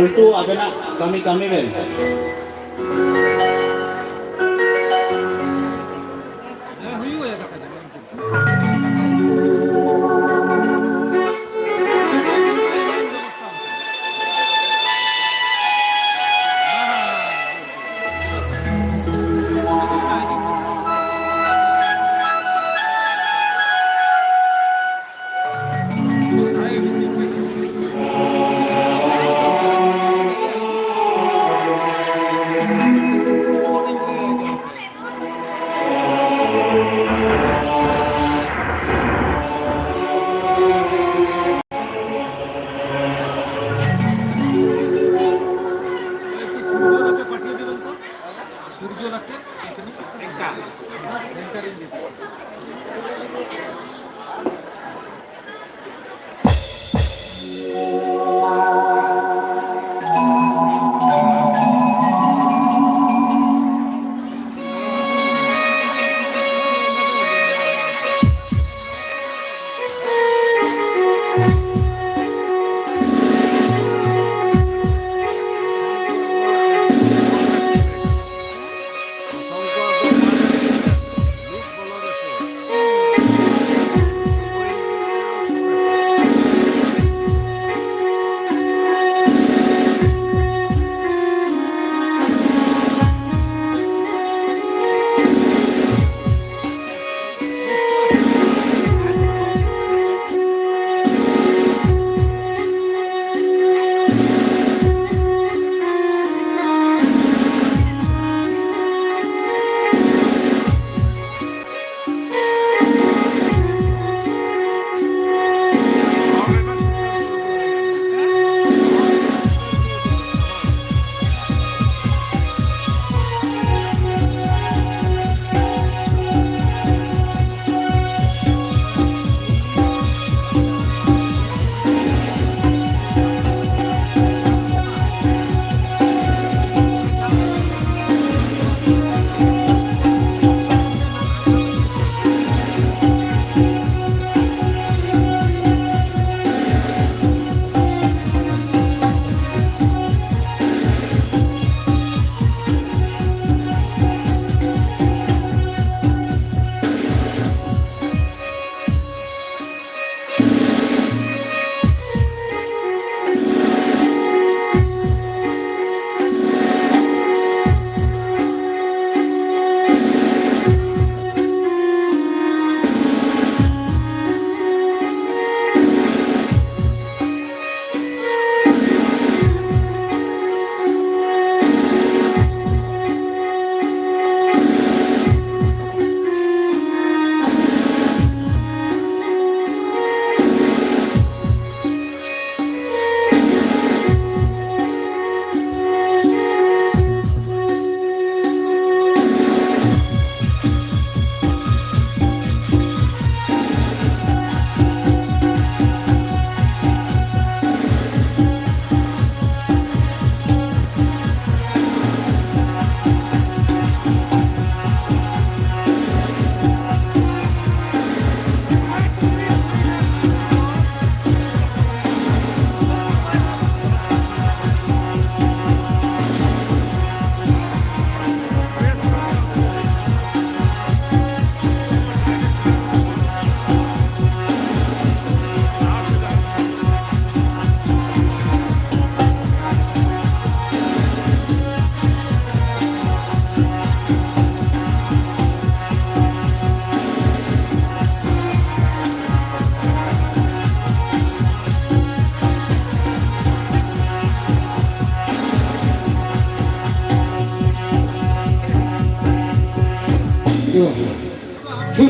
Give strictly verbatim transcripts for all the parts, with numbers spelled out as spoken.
ᱯᱚᱞᱴᱩ, ᱟᱵᱮᱱᱟᱜ ᱠᱟᱹᱢᱤ ᱠᱟᱹᱢᱤ ᱵᱮᱱ᱾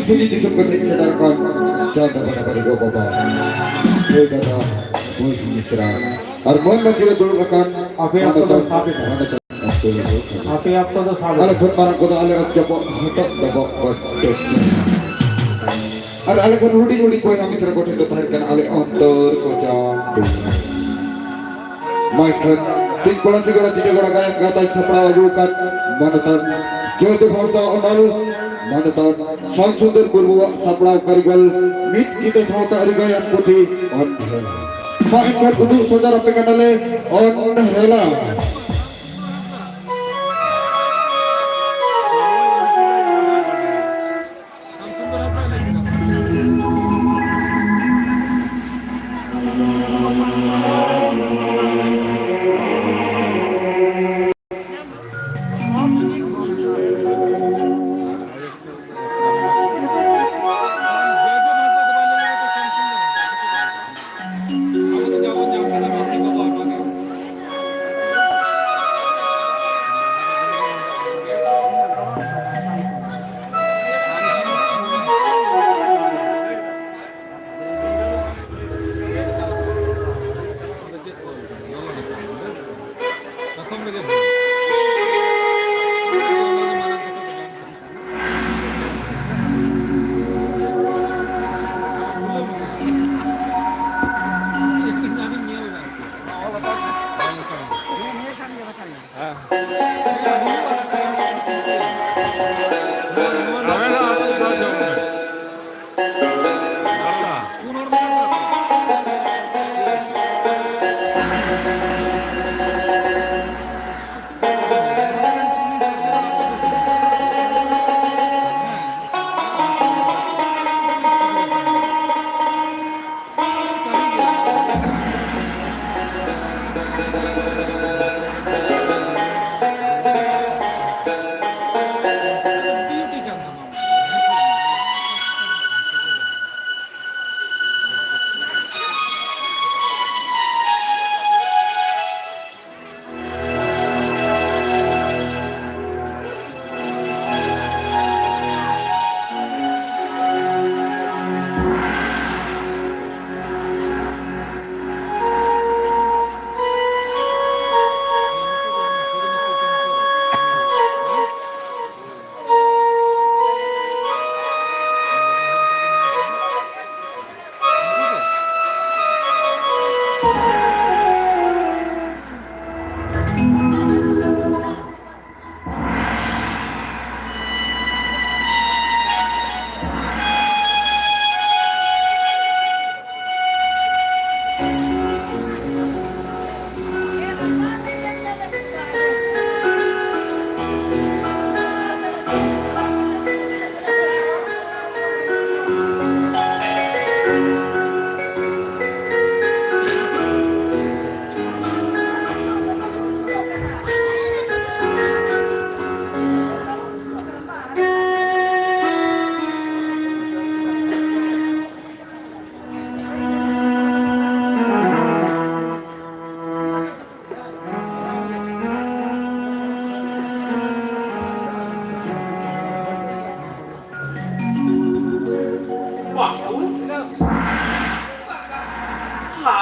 ᱥᱤᱧ ᱫᱤᱥᱚᱢ ᱠᱟᱛᱮ ᱥᱮᱴᱮᱨ ᱟᱠᱟᱱ ᱪᱟᱸᱫᱟ ᱵᱟᱰᱟ ᱵᱟᱹᱲᱤ ᱜᱚ ᱵᱟᱵᱟ, ᱢᱟᱹᱭ ᱫᱟᱫᱟ, ᱢᱟᱹᱭ ᱢᱤᱥᱨᱟ ᱟᱨ ᱢᱟᱹᱱ ᱢᱟᱹᱡᱷᱤ ᱨᱮ ᱫᱩᱲᱩᱵ ᱟᱠᱟᱱ ᱟᱯᱮ ᱚᱠᱛᱚ ᱫᱚ ᱥᱟᱵ ᱮᱫᱟ᱾ ᱟᱯᱮ ᱚᱠᱛᱚ ᱫᱚ ᱥᱟᱵ ᱮᱫᱟ᱾ ᱟᱞᱮ ᱠᱷᱚᱱ ᱢᱟᱨᱟᱝ ᱠᱚᱫᱚ ᱟᱞᱮ ᱚᱛ ᱡᱚᱯᱚᱜ ᱦᱚᱴᱚᱜ ᱰᱚᱵᱚᱜ ᱜᱚᱰ ᱴᱮᱪ᱾ ᱟᱨ ᱟᱞᱮ ᱠᱷᱚᱱ ᱦᱩᱰᱤᱧ ᱦᱩᱰᱤᱧ ᱵᱚᱭᱦᱟ ᱢᱤᱥᱨᱟ ᱠᱚᱴᱷᱮᱱ ᱫᱚ ᱛᱟᱦᱮᱱ ᱠᱟᱱᱟ ᱟᱞᱮ ᱚᱱᱛᱚᱨ ᱠᱚᱪᱟ ᱰᱩᱝᱨᱤ᱾ ᱢᱟ ᱮᱱᱠᱷᱟᱱ ᱛᱤᱧ ᱯᱚᱲᱟ ᱥᱤᱜᱟᱹᱲᱟ ᱪᱤᱴᱟᱹᱜᱚᱲᱟ ᱜᱟᱭᱟᱱ ᱜᱟᱶᱛᱟᱭ ᱥᱟᱯᱲᱟᱣ ᱟᱹᱜᱩ ᱟᱠᱟᱫ ᱢᱟᱱᱚᱛᱟᱱ ᱡᱚᱭᱫᱮᱵ ᱦᱟᱸᱥᱫᱟ ᱚᱱᱚᱞ, ᱢᱟᱱᱚᱛᱟᱱ ᱥᱟᱢ ᱥᱩᱱᱫᱚᱨ ᱢᱩᱨᱢᱩᱣᱟᱜ ᱥᱟᱯᱲᱟᱣ ᱠᱟᱹᱨᱤᱜᱚᱞ ᱢᱤᱫ ᱠᱤᱛᱟᱹ ᱥᱟᱶᱛᱟ ᱟᱹᱨᱤ ᱜᱟᱭᱟᱱ ᱯᱩᱛᱷᱤ ᱚᱱᱦᱮᱞᱟ᱾ ᱢᱟ ᱮᱱᱠᱷᱟᱱ ᱩᱫᱩᱜ ᱥᱚᱫᱚᱨ ᱟᱯᱮ ᱠᱟᱱᱟᱞᱮ ᱚᱱᱦᱮᱞᱟ᱾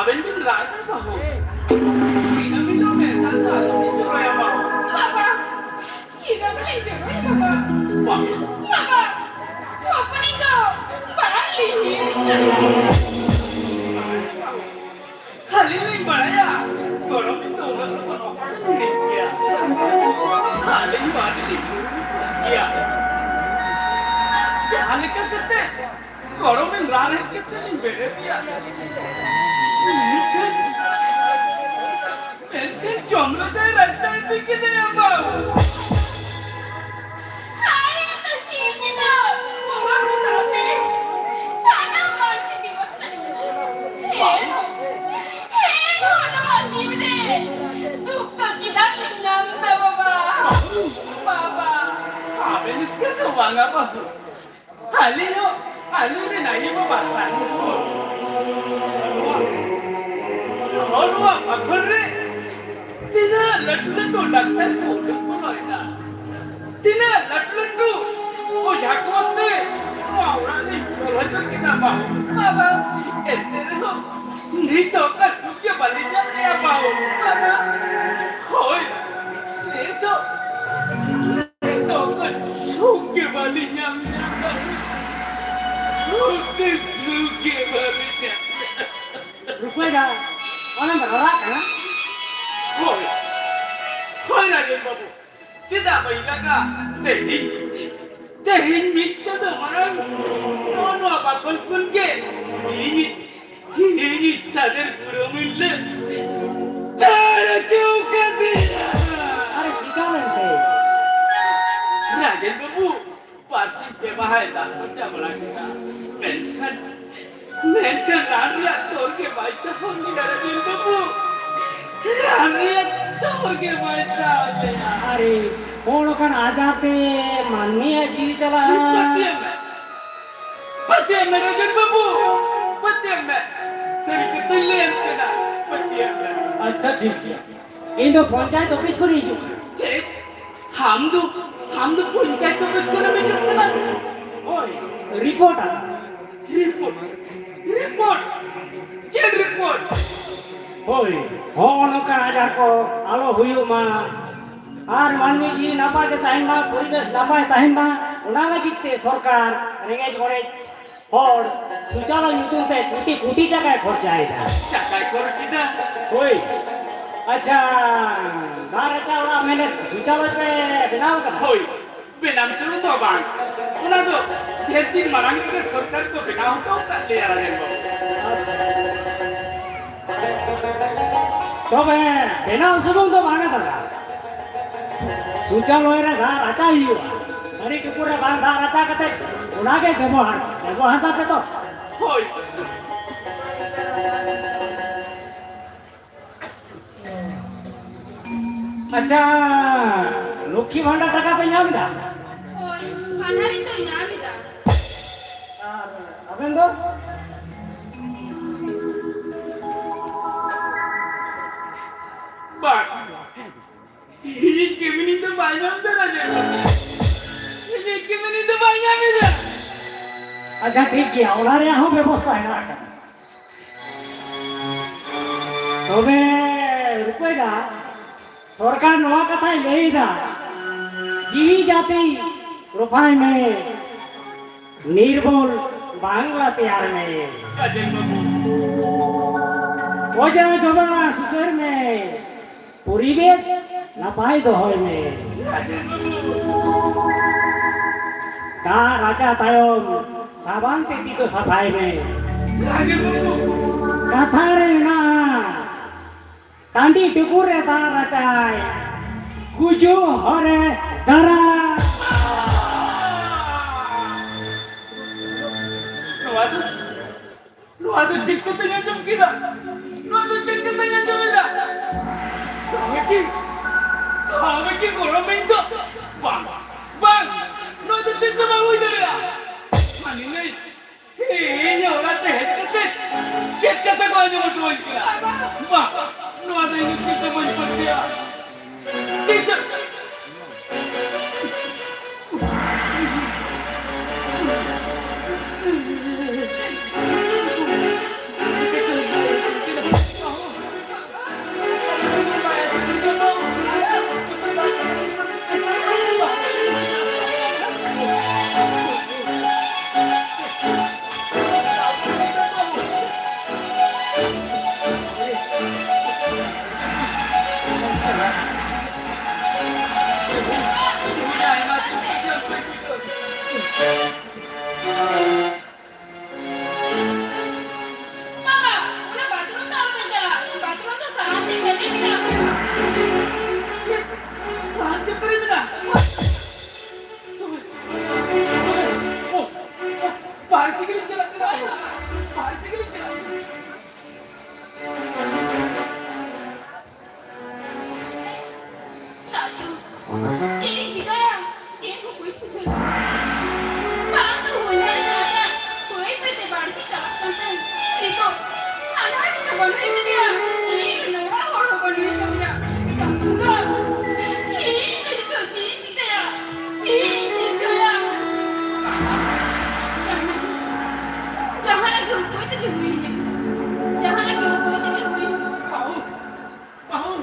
ᱟᱵᱮᱱ ᱵᱤᱱ ᱨᱟᱜ ᱮᱫᱟ ᱵᱟᱹᱦᱩ? ᱫᱤᱱᱟᱹᱢ ᱦᱤᱞᱳᱜ ᱢᱮᱫ ᱫᱟᱜ ᱫᱚ ᱟᱞᱚᱵᱤᱱ ᱡᱚᱨᱚᱭᱟ ᱵᱟᱹᱦᱩ᱾ ᱵᱟᱵᱟ, ᱪᱮᱫ ᱟᱫᱚ ᱞᱤᱧ ᱡᱚᱨᱚᱭᱟ ᱵᱟᱵᱟ? ᱵᱟᱹᱦᱩ᱾ ᱵᱟᱵᱟ, ᱦᱚᱯᱚᱱᱤᱧ ᱫᱚ ᱵᱟᱝ ᱞᱤᱧ ᱧᱮᱞ ᱠᱟᱫᱮᱭᱟ᱾ ᱟᱹᱞᱤᱧ ᱞᱤᱧ ᱵᱟᱲᱟᱭᱟ, ᱜᱚᱲᱚᱢᱤᱧ ᱫᱚ ᱩᱱᱟᱹᱜ ᱞᱚᱜᱚᱱ ᱚᱠᱚᱭ ᱦᱤᱲᱤᱧ ᱠᱮᱭᱟ? ᱟᱹᱞᱤᱧ ᱢᱟ ᱟᱹᱰᱤ ᱞᱤᱧ ᱦᱤᱲᱤᱧ ᱠᱮᱭᱟ᱾ ᱡᱟᱦᱟᱸ ᱞᱮᱠᱟ ᱠᱟᱛᱮ ᱜᱚᱲᱚᱢᱤᱧ ᱨᱟᱱ ᱦᱮᱡ ᱠᱟᱛᱮ ᱞᱤᱧ ᱵᱮᱨᱮᱫ ᱮᱭᱟ᱾ ᱢᱮᱱᱠᱷᱟᱱ, ᱢᱮᱱᱠᱷᱟᱱ ᱪᱚᱱᱫᱨᱚ ᱫᱚᱭ ᱨᱟᱪᱟ ᱤᱫᱤ ᱠᱮᱫᱮᱭᱟ ᱵᱟᱹᱵᱩ᱾ ᱦᱟᱭ, ᱩᱱᱤ ᱫᱚ ᱪᱮᱫ ᱮᱱᱟ? ᱵᱚᱸᱜᱟ ᱵᱩᱨᱩ ᱥᱟᱶᱛᱮ ᱥᱟᱱᱟᱢ ᱢᱟᱹᱱᱢᱤ ᱫᱤᱵᱚᱥ ᱨᱮ ᱦᱮᱸ, ᱦᱮᱸ, ᱱᱚᱣᱟ ᱡᱤᱣᱤ ᱨᱮ ᱫᱩᱠ ᱫᱚ ᱪᱮᱫᱟᱜ ᱞᱤᱧ ᱧᱟᱢ ᱮᱫᱟ ᱵᱟᱵᱟ? ᱵᱟᱵᱟ᱾ ᱟᱵᱮᱱ ᱮᱥᱠᱟᱨ ᱫᱚ ᱵᱟᱝᱟ ᱵᱟᱹᱵᱩ᱾ ᱟᱹᱞᱤᱧ ᱦᱚᱸ, ᱟᱹᱞᱤᱧ ᱨᱮᱱ ᱟᱭᱳ ᱵᱟᱵᱟ ᱛᱟᱦᱮᱸ ᱠᱚ᱾ ᱱᱚᱣᱟ, ᱱᱚᱜᱼᱚ ᱱᱚᱣᱟ ᱵᱟᱠᱷᱳᱞ ᱨᱮ ᱛᱤᱱᱟᱹᱜ ᱞᱟᱹᱴᱩ ᱞᱟᱹᱴᱩ ᱰᱟᱠᱛᱟᱨ ᱠᱚ ᱩᱰᱩᱠ ᱵᱚᱞᱚᱭᱮᱱᱟ, ᱛᱤᱱᱟᱹᱜ ᱞᱟᱹᱴᱩ ᱞᱟᱹᱴᱩ ᱚᱡᱷᱟ ᱠᱚ ᱥᱮ ᱱᱚᱣᱟ ᱚᱲᱟᱜ ᱨᱤᱧ ᱵᱚᱞᱚ ᱦᱚᱪᱚ ᱠᱮᱫᱟ ᱵᱟᱹᱦᱩ᱾ ᱵᱟᱵᱟ᱾ ᱮᱱᱛᱮ ᱨᱮᱦᱚᱸ ᱱᱤᱛ ᱚᱠᱟ ᱥᱩᱠ ᱜᱮ ᱵᱟᱹᱞᱤᱧ ᱧᱟᱢ ᱞᱮᱜᱼᱟ ᱵᱟᱹᱦᱩ᱾ ᱵᱟᱵᱟ᱾ ᱦᱳᱭ, ᱱᱤᱛ ᱫᱚ ᱱᱤᱛᱚᱜ ᱫᱚ ᱥᱩᱠ ᱜᱮ ᱵᱟᱹᱞᱤᱧ ᱧᱟᱢ ᱧᱟᱢ ᱫᱟ᱾ ᱥᱩᱠ ᱜᱮ, ᱥᱩᱠ ᱜᱮ ᱵᱟᱹᱞᱤᱧ ᱧᱟᱢ ᱧᱟᱢ᱾ ᱨᱩᱯᱟᱹᱭ ᱫᱟ, ᱚᱱᱟᱢ ᱨᱟᱨᱟᱜ ᱠᱟᱱᱟ? ᱦᱳᱭ, ᱦᱳᱭ ᱨᱟᱡᱮᱱ ᱵᱟᱹᱵᱩ, ᱪᱮᱫᱟᱜ ᱵᱟᱹᱧ ᱨᱟᱜᱟ? ᱛᱮᱦᱮᱧ, ᱛᱮᱦᱮᱧ ᱢᱤᱫ ᱪᱟᱸᱫᱳ ᱢᱟᱲᱟᱝ ᱱᱚᱜᱼᱚ ᱱᱚᱣᱟ ᱵᱟᱠᱷᱳᱞ ᱠᱷᱚᱱ ᱜᱮ ᱤᱧ ᱤᱧᱤᱡ ᱥᱟᱫᱮᱨ ᱵᱩᱲᱟᱹ ᱢᱩᱞᱞᱟᱹ ᱫᱟᱹᱲ ᱦᱚᱪᱚ ᱠᱟᱫᱮᱭᱟ᱾ ᱟᱨᱮ ᱪᱤᱠᱟ ᱞᱮᱱᱛᱮ? ᱨᱟᱡᱮᱱ ᱵᱟᱹᱵᱩ, ᱵᱟᱨᱥᱤᱧ ᱯᱮ ᱢᱟᱦᱟᱭ ᱫᱟᱜ ᱯᱷᱟᱨᱪᱟ ᱵᱟᱲᱟ ᱠᱮᱫᱟ, ᱢᱮᱱᱠᱷᱟᱱ, ᱢᱮᱱᱠᱷᱟᱱ ᱨᱟᱱ ᱨᱮᱭᱟᱜ ᱛᱚᱨ ᱜᱮ ᱵᱟᱭ ᱥᱟᱦᱟᱣ ᱞᱮᱫᱟ ᱨᱟᱡᱮᱱ ᱵᱟᱹᱵᱩ᱾ ᱨᱟᱱ ᱨᱮᱭᱟᱜ ᱛᱚᱨ ᱜᱮ ᱵᱟᱭ ᱥᱟᱦᱟᱣ ᱞᱮᱫᱟ᱾ ᱟᱨᱮ, ᱦᱚᱲ ᱚᱱᱠᱟᱱ ᱟᱡᱟᱨ ᱛᱮ ᱢᱟᱹᱱᱢᱤᱭᱟᱜ ᱡᱤᱣᱤ ᱪᱟᱞᱟᱜᱼᱟ? ᱯᱟᱹᱛᱭᱟᱹᱣ ᱢᱮ, ᱯᱟᱹᱛᱭᱟᱹᱣ ᱢᱮ ᱨᱟᱡᱮᱱ ᱵᱟᱹᱵᱩ, ᱯᱟᱹᱛᱭᱟᱹᱣ ᱢᱮ᱾ ᱥᱟᱹᱨᱤ ᱠᱟᱛᱷᱟᱧ ᱞᱟᱹᱭᱟᱢ ᱠᱟᱱᱟ, ᱯᱟᱹᱛᱭᱟᱹᱣ ᱢᱮ᱾ ᱟᱪᱪᱷᱟ, ᱴᱷᱤᱠ ᱜᱮᱭᱟ᱾ ᱤᱧ ᱫᱚ ᱯᱚᱧᱪᱟᱭᱮᱛ ᱚᱯᱷᱤᱥ ᱠᱷᱚᱱᱤᱧ ᱦᱤᱡᱩᱜ ᱠᱟᱱᱟ᱾ ᱪᱮᱫ? ᱟᱢ ᱫᱚ, ᱟᱢ ᱫᱚ ᱯᱚᱧᱪᱟᱭᱮᱛ ᱚᱯᱷᱤᱥ ᱠᱷᱚᱱᱮᱢ ᱦᱤᱡᱩᱜ ᱠᱟᱱᱟ? ᱦᱳᱭ, ᱨᱤᱯᱳᱨᱴᱟᱨ᱾ ᱨᱤᱯᱳᱨᱴᱟᱨ? ᱨᱤᱯᱳᱨᱴ? ᱪᱮᱫ ᱨᱤᱯᱳᱨᱴ? ᱦᱳᱭ, ᱦᱚᱸᱜᱼᱚ ᱱᱚᱝᱠᱟᱱ ᱟᱡᱟᱨ ᱠᱚ ᱟᱞᱚ ᱦᱩᱭᱩᱜ ᱢᱟ, ᱟᱨ ᱢᱟᱹᱱᱢᱤ ᱡᱤᱣᱤ ᱱᱟᱯᱟᱭ ᱜᱮ ᱛᱟᱦᱮᱱ ᱢᱟ, ᱯᱚᱨᱤᱵᱮᱥ ᱱᱟᱯᱟᱭ ᱛᱟᱦᱮᱱ ᱢᱟ, ᱚᱱᱟ ᱞᱟᱹᱜᱤᱫ ᱛᱮ ᱥᱚᱨᱠᱟᱨ ᱨᱮᱸᱜᱮᱡ ᱚᱨᱮᱡ ᱦᱚᱲ ᱥᱩᱪᱟᱞᱚᱭ ᱧᱩᱛᱩᱢ ᱛᱮ ᱠᱳᱴᱤ ᱠᱳᱴᱤ ᱴᱟᱠᱟᱭ ᱠᱷᱚᱨᱪᱟᱭᱮᱫᱟ᱾ ᱴᱟᱠᱟᱭ ᱠᱷᱚᱨᱚᱪ ᱮᱫᱟ? ᱦᱳᱭ᱾ ᱟᱪᱪᱷᱟ, ᱫᱟᱜ ᱨᱟᱪᱟ ᱚᱲᱟᱜ ᱢᱮᱱᱮᱫ ᱥᱩᱪᱟᱞᱚᱭ ᱯᱮ ᱵᱮᱱᱟᱣ ᱠᱟᱫᱟ? ᱦᱳᱭ, ᱵᱮᱱᱟᱣ ᱪᱩᱨᱩ ᱫᱚ ᱵᱟᱝ, ᱚᱱᱟ ᱫᱚ ᱰᱷᱮᱨ ᱫᱤᱱ ᱢᱟᱲᱟᱝ ᱨᱮᱜᱮ ᱥᱚᱨᱠᱟᱨ ᱠᱚ ᱵᱮᱱᱟᱣ ᱦᱚᱴᱚ ᱟᱠᱟᱫ ᱞᱮᱭᱟ, ᱨᱟᱡᱮᱱ ᱵᱟᱹᱵᱩ᱾ ᱛᱚᱵᱮ ᱵᱮᱱᱟᱣ ᱥᱩᱢᱩᱝ ᱫᱚ ᱵᱟᱝᱟ ᱫᱟᱫᱟ, ᱥᱩᱪᱟᱞᱚᱭ ᱨᱮ ᱫᱟᱜ ᱨᱟᱪᱟ ᱦᱩᱭᱩᱜᱼᱟ᱾ ᱦᱟᱺᱰᱤ ᱴᱩᱠᱩᱡ ᱨᱮ ᱵᱟᱝ ᱫᱟᱜ ᱨᱟᱪᱟ ᱠᱟᱛᱮ ᱚᱱᱟᱜᱮ ᱵᱮᱵᱚᱦᱟᱨ, ᱵᱮᱵᱚᱦᱟᱨ ᱛᱟᱯᱮ ᱛᱚ᱾ ᱦᱳᱭ᱾ ᱟᱪᱪᱷᱟ, ᱞᱚᱠᱠᱷᱤ ᱵᱷᱟᱱᱰᱟᱨ ᱴᱟᱠᱟ ᱯᱮ ᱧᱟᱢ ᱮᱫᱟ? ᱦᱳᱭ, ᱵᱷᱟᱱᱰᱟᱨᱤᱧ ᱫᱚᱧ ᱧᱟᱢ ᱮᱫᱟ᱾ ᱟᱨ ᱟᱵᱮᱱ ᱫᱚ? ᱵᱟᱝ, ᱤᱧᱤᱡ ᱠᱟᱹᱢᱤᱱᱤ ᱫᱚ ᱵᱟᱭ ᱧᱟᱢ ᱮᱫᱟ, ᱨᱟᱡᱮᱱ ᱵᱟᱹᱵᱩ᱾ ᱤᱧᱤᱡ ᱠᱟᱹᱢᱤᱱᱤ ᱫᱚ ᱵᱟᱭ ᱧᱟᱢ ᱮᱫᱟ᱾ ᱟᱪᱪᱷᱟ, ᱴᱷᱤᱠ ᱜᱮᱭᱟ, ᱚᱱᱟ ᱨᱮᱭᱟᱜ ᱦᱚᱸ ᱵᱮᱵᱚᱥᱛᱷᱟ ᱦᱮᱱᱟᱜ ᱟᱠᱟᱫᱟ᱾ ᱛᱚᱵᱮ ᱨᱩᱯᱟᱹᱭ ᱫᱟ, ᱥᱚᱨᱠᱟᱨ ᱱᱚᱣᱟ ᱠᱟᱛᱷᱟᱭ ᱞᱟᱹᱭ ᱮᱫᱟ, ᱡᱤᱣᱤ ᱡᱟᱹᱛᱤ ᱨᱚᱯᱷᱟᱭ ᱢᱮ, ᱱᱤᱨᱵᱚᱞ ᱵᱟᱝᱞᱟ ᱛᱮᱭᱟᱨ ᱢᱮ᱾ ᱨᱟᱡᱮᱱ ᱵᱟᱹᱵᱩ᱾ ᱚᱡᱽᱨᱟ ᱡᱚᱵᱽᱨᱟ ᱥᱩᱥᱟᱹᱨ ᱢᱮ, ᱯᱚᱨᱤᱵᱮᱥ ᱱᱟᱯᱟᱭ ᱫᱚᱦᱚᱭ ᱢᱮ᱾ ᱨᱟᱡᱮᱱ ᱵᱟᱹᱵᱩ᱾ ᱫᱟᱜ ᱨᱟᱪᱟ ᱛᱟᱭᱚᱢ ᱥᱟᱵᱟᱱ ᱛᱮ ᱛᱤ ᱠᱚ ᱥᱟᱯᱷᱟᱭ ᱢᱮ᱾ ᱨᱟᱡᱮᱱ ᱵᱟᱹᱵᱩ᱾ ᱠᱟᱛᱷᱟ ᱨᱮ ᱢᱮᱱᱟᱜᱼᱟ, ᱴᱟᱺᱰᱤ ᱰᱩᱵᱩᱨ ᱨᱮ ᱫᱟᱜ ᱨᱟᱪᱟᱭ, ᱜᱩᱡᱩᱜ ᱦᱚᱨᱮ ᱰᱟᱨᱟ᱾ ᱱᱚᱣᱟ ᱫᱚ, ᱱᱚᱣᱟ ᱫᱚ ᱪᱮᱫ ᱠᱚᱛᱮᱧ ᱟᱸᱡᱚᱢ ᱠᱮᱫᱟ? ᱱᱚᱣᱟ ᱫᱚ ᱪᱮᱫ ᱠᱚᱛᱮᱧ ᱟᱸᱡᱚᱢ ᱮᱫᱟ? ᱱᱚᱣᱟ ᱠᱤ, ᱱᱚᱣᱟ ᱠᱤ ᱜᱚᱲᱚᱢᱤᱧ ᱫᱚ? ᱵᱟᱝ, ᱵᱟᱝ, ᱱᱚᱣᱟ ᱫᱚ ᱛᱤᱥ ᱦᱚᱸ ᱵᱟᱝ ᱦᱩᱭ ᱫᱟᱲᱮᱭᱟᱜᱼᱟ᱾ ᱢᱟᱹᱱᱤ ᱱᱟᱹᱭ, ᱤᱧ ᱚᱲᱟᱜ ᱛᱮ ᱦᱮᱡ ᱠᱟᱛᱮ ᱪᱮᱫ ᱠᱟᱛᱷᱟ ᱠᱚ ᱟᱸᱡᱚᱢ ᱦᱚᱴᱚ ᱟᱹᱧ ᱠᱟᱱᱟ? ᱵᱟ, ᱱᱚᱣᱟ ᱫᱚ ᱤᱧ ᱫᱚ ᱛᱤᱥ ᱦᱚᱸ ᱵᱟᱹᱧ ᱯᱟᱹᱛᱭᱟᱹᱜᱼᱟ᱾ ᱛᱤᱥ ᱦᱚᱸ᱾ ᱵᱟᱦᱨᱮ ᱥᱮᱫ ᱜᱮᱞᱤᱧ ᱪᱟᱞᱟᱜ ᱠᱟᱱᱟ᱾ ᱦᱳᱭ ᱵᱟᱵᱟ᱾ ᱵᱟᱦᱨᱮ ᱥᱮᱫ ᱜᱮᱞᱤᱧ ᱪᱟᱞᱟᱜ ᱠᱟᱱᱟ᱾ ᱫᱟᱫᱩ, ᱪᱮᱫ ᱤᱧ ᱪᱤᱠᱟᱹᱭᱟ? ᱪᱮᱫ ᱦᱚᱸ ᱵᱟᱹᱧ ᱵᱩᱡᱷᱟᱹᱣ ᱫᱟᱲᱮᱭᱟᱜ ᱠᱟᱱᱟ᱾ ᱵᱟᱝ ᱫᱚ ᱦᱩᱭ ᱫᱟᱲᱮᱭᱟᱜᱼᱟ᱾ ᱵᱟᱹᱭ ᱵᱟᱹᱭ ᱛᱮ ᱵᱟᱹᱲᱛᱤ ᱪᱟᱞᱟᱜ ᱠᱟᱱ ᱛᱟᱦᱮᱸᱫ᱾ ᱱᱤᱛᱚᱜ ᱟᱱᱟᱴ ᱨᱮ ᱵᱟᱹᱱᱩᱭ ᱠᱟᱫᱮᱭᱟ᱾ ᱤᱧ ᱱᱚᱣᱟ ᱦᱚᱲ ᱦᱚᱸ ᱵᱟᱹᱱᱩᱭ ᱠᱟᱫᱮᱭᱟ᱾ ᱪᱟᱸᱫᱳ ᱵᱚᱸᱜᱟ, ᱤᱧ ᱫᱚ ᱱᱤᱛᱚᱜ ᱪᱮᱫ ᱤᱧ ᱪᱤᱠᱟᱹᱭᱟ? ᱪᱮᱫ ᱤᱧ ᱪᱤᱠᱟᱹᱭᱟ? ᱡᱟᱦᱟᱱᱟᱜ ᱜᱮ, ᱡᱟᱦᱟᱱᱟᱜ ᱜᱮ ᱩᱯᱟᱹᱭ ᱛᱮᱜᱮ ᱦᱩᱭ ᱦᱚᱪᱚᱜ᱾ ᱡᱟᱦᱟᱱᱟᱜ ᱜᱮ ᱩᱯᱟᱹᱭ ᱛᱮᱜᱮ ᱦᱩᱭ ᱦᱚᱪᱚᱜ᱾ ᱵᱟᱹᱦᱩ, ᱵᱟᱹᱦᱩ᱾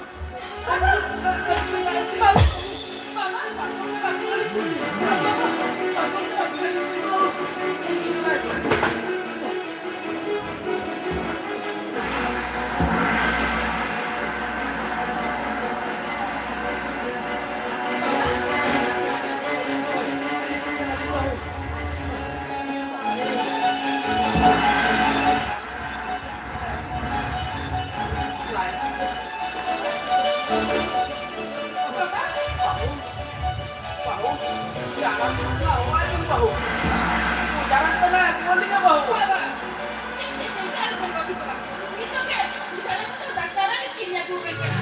ᱵᱟᱹᱦᱩ, ᱡᱟᱦᱟᱸ ᱥᱮᱫ ᱪᱟᱞᱟᱜ ᱦᱚᱸ ᱵᱟᱭ ᱟᱸᱡᱚᱢ ᱵᱟᱹᱦᱩ᱾ ᱡᱟᱦᱟᱸ ᱥᱮᱫ ᱪᱟᱞᱟᱜ ᱦᱚᱸ ᱵᱟᱭ ᱟᱸᱡᱚᱢ ᱵᱟᱹᱦᱩ᱾ ᱵᱟᱵᱟ, ᱤᱧ ᱪᱮᱫ ᱪᱤᱱᱛᱟᱹ ᱟᱞᱚᱢ ᱵᱟᱹᱜᱤ ᱠᱚᱣᱟ᱾ ᱱᱤᱛᱚᱜ ᱜᱮ ᱡᱟᱦᱟᱸ ᱥᱮᱫ ᱰᱟᱠᱛᱟᱨ ᱟᱜ ᱠᱤᱨᱤᱧ ᱟᱹᱜᱩ ᱟᱵᱮᱱ ᱠᱟᱱᱟ᱾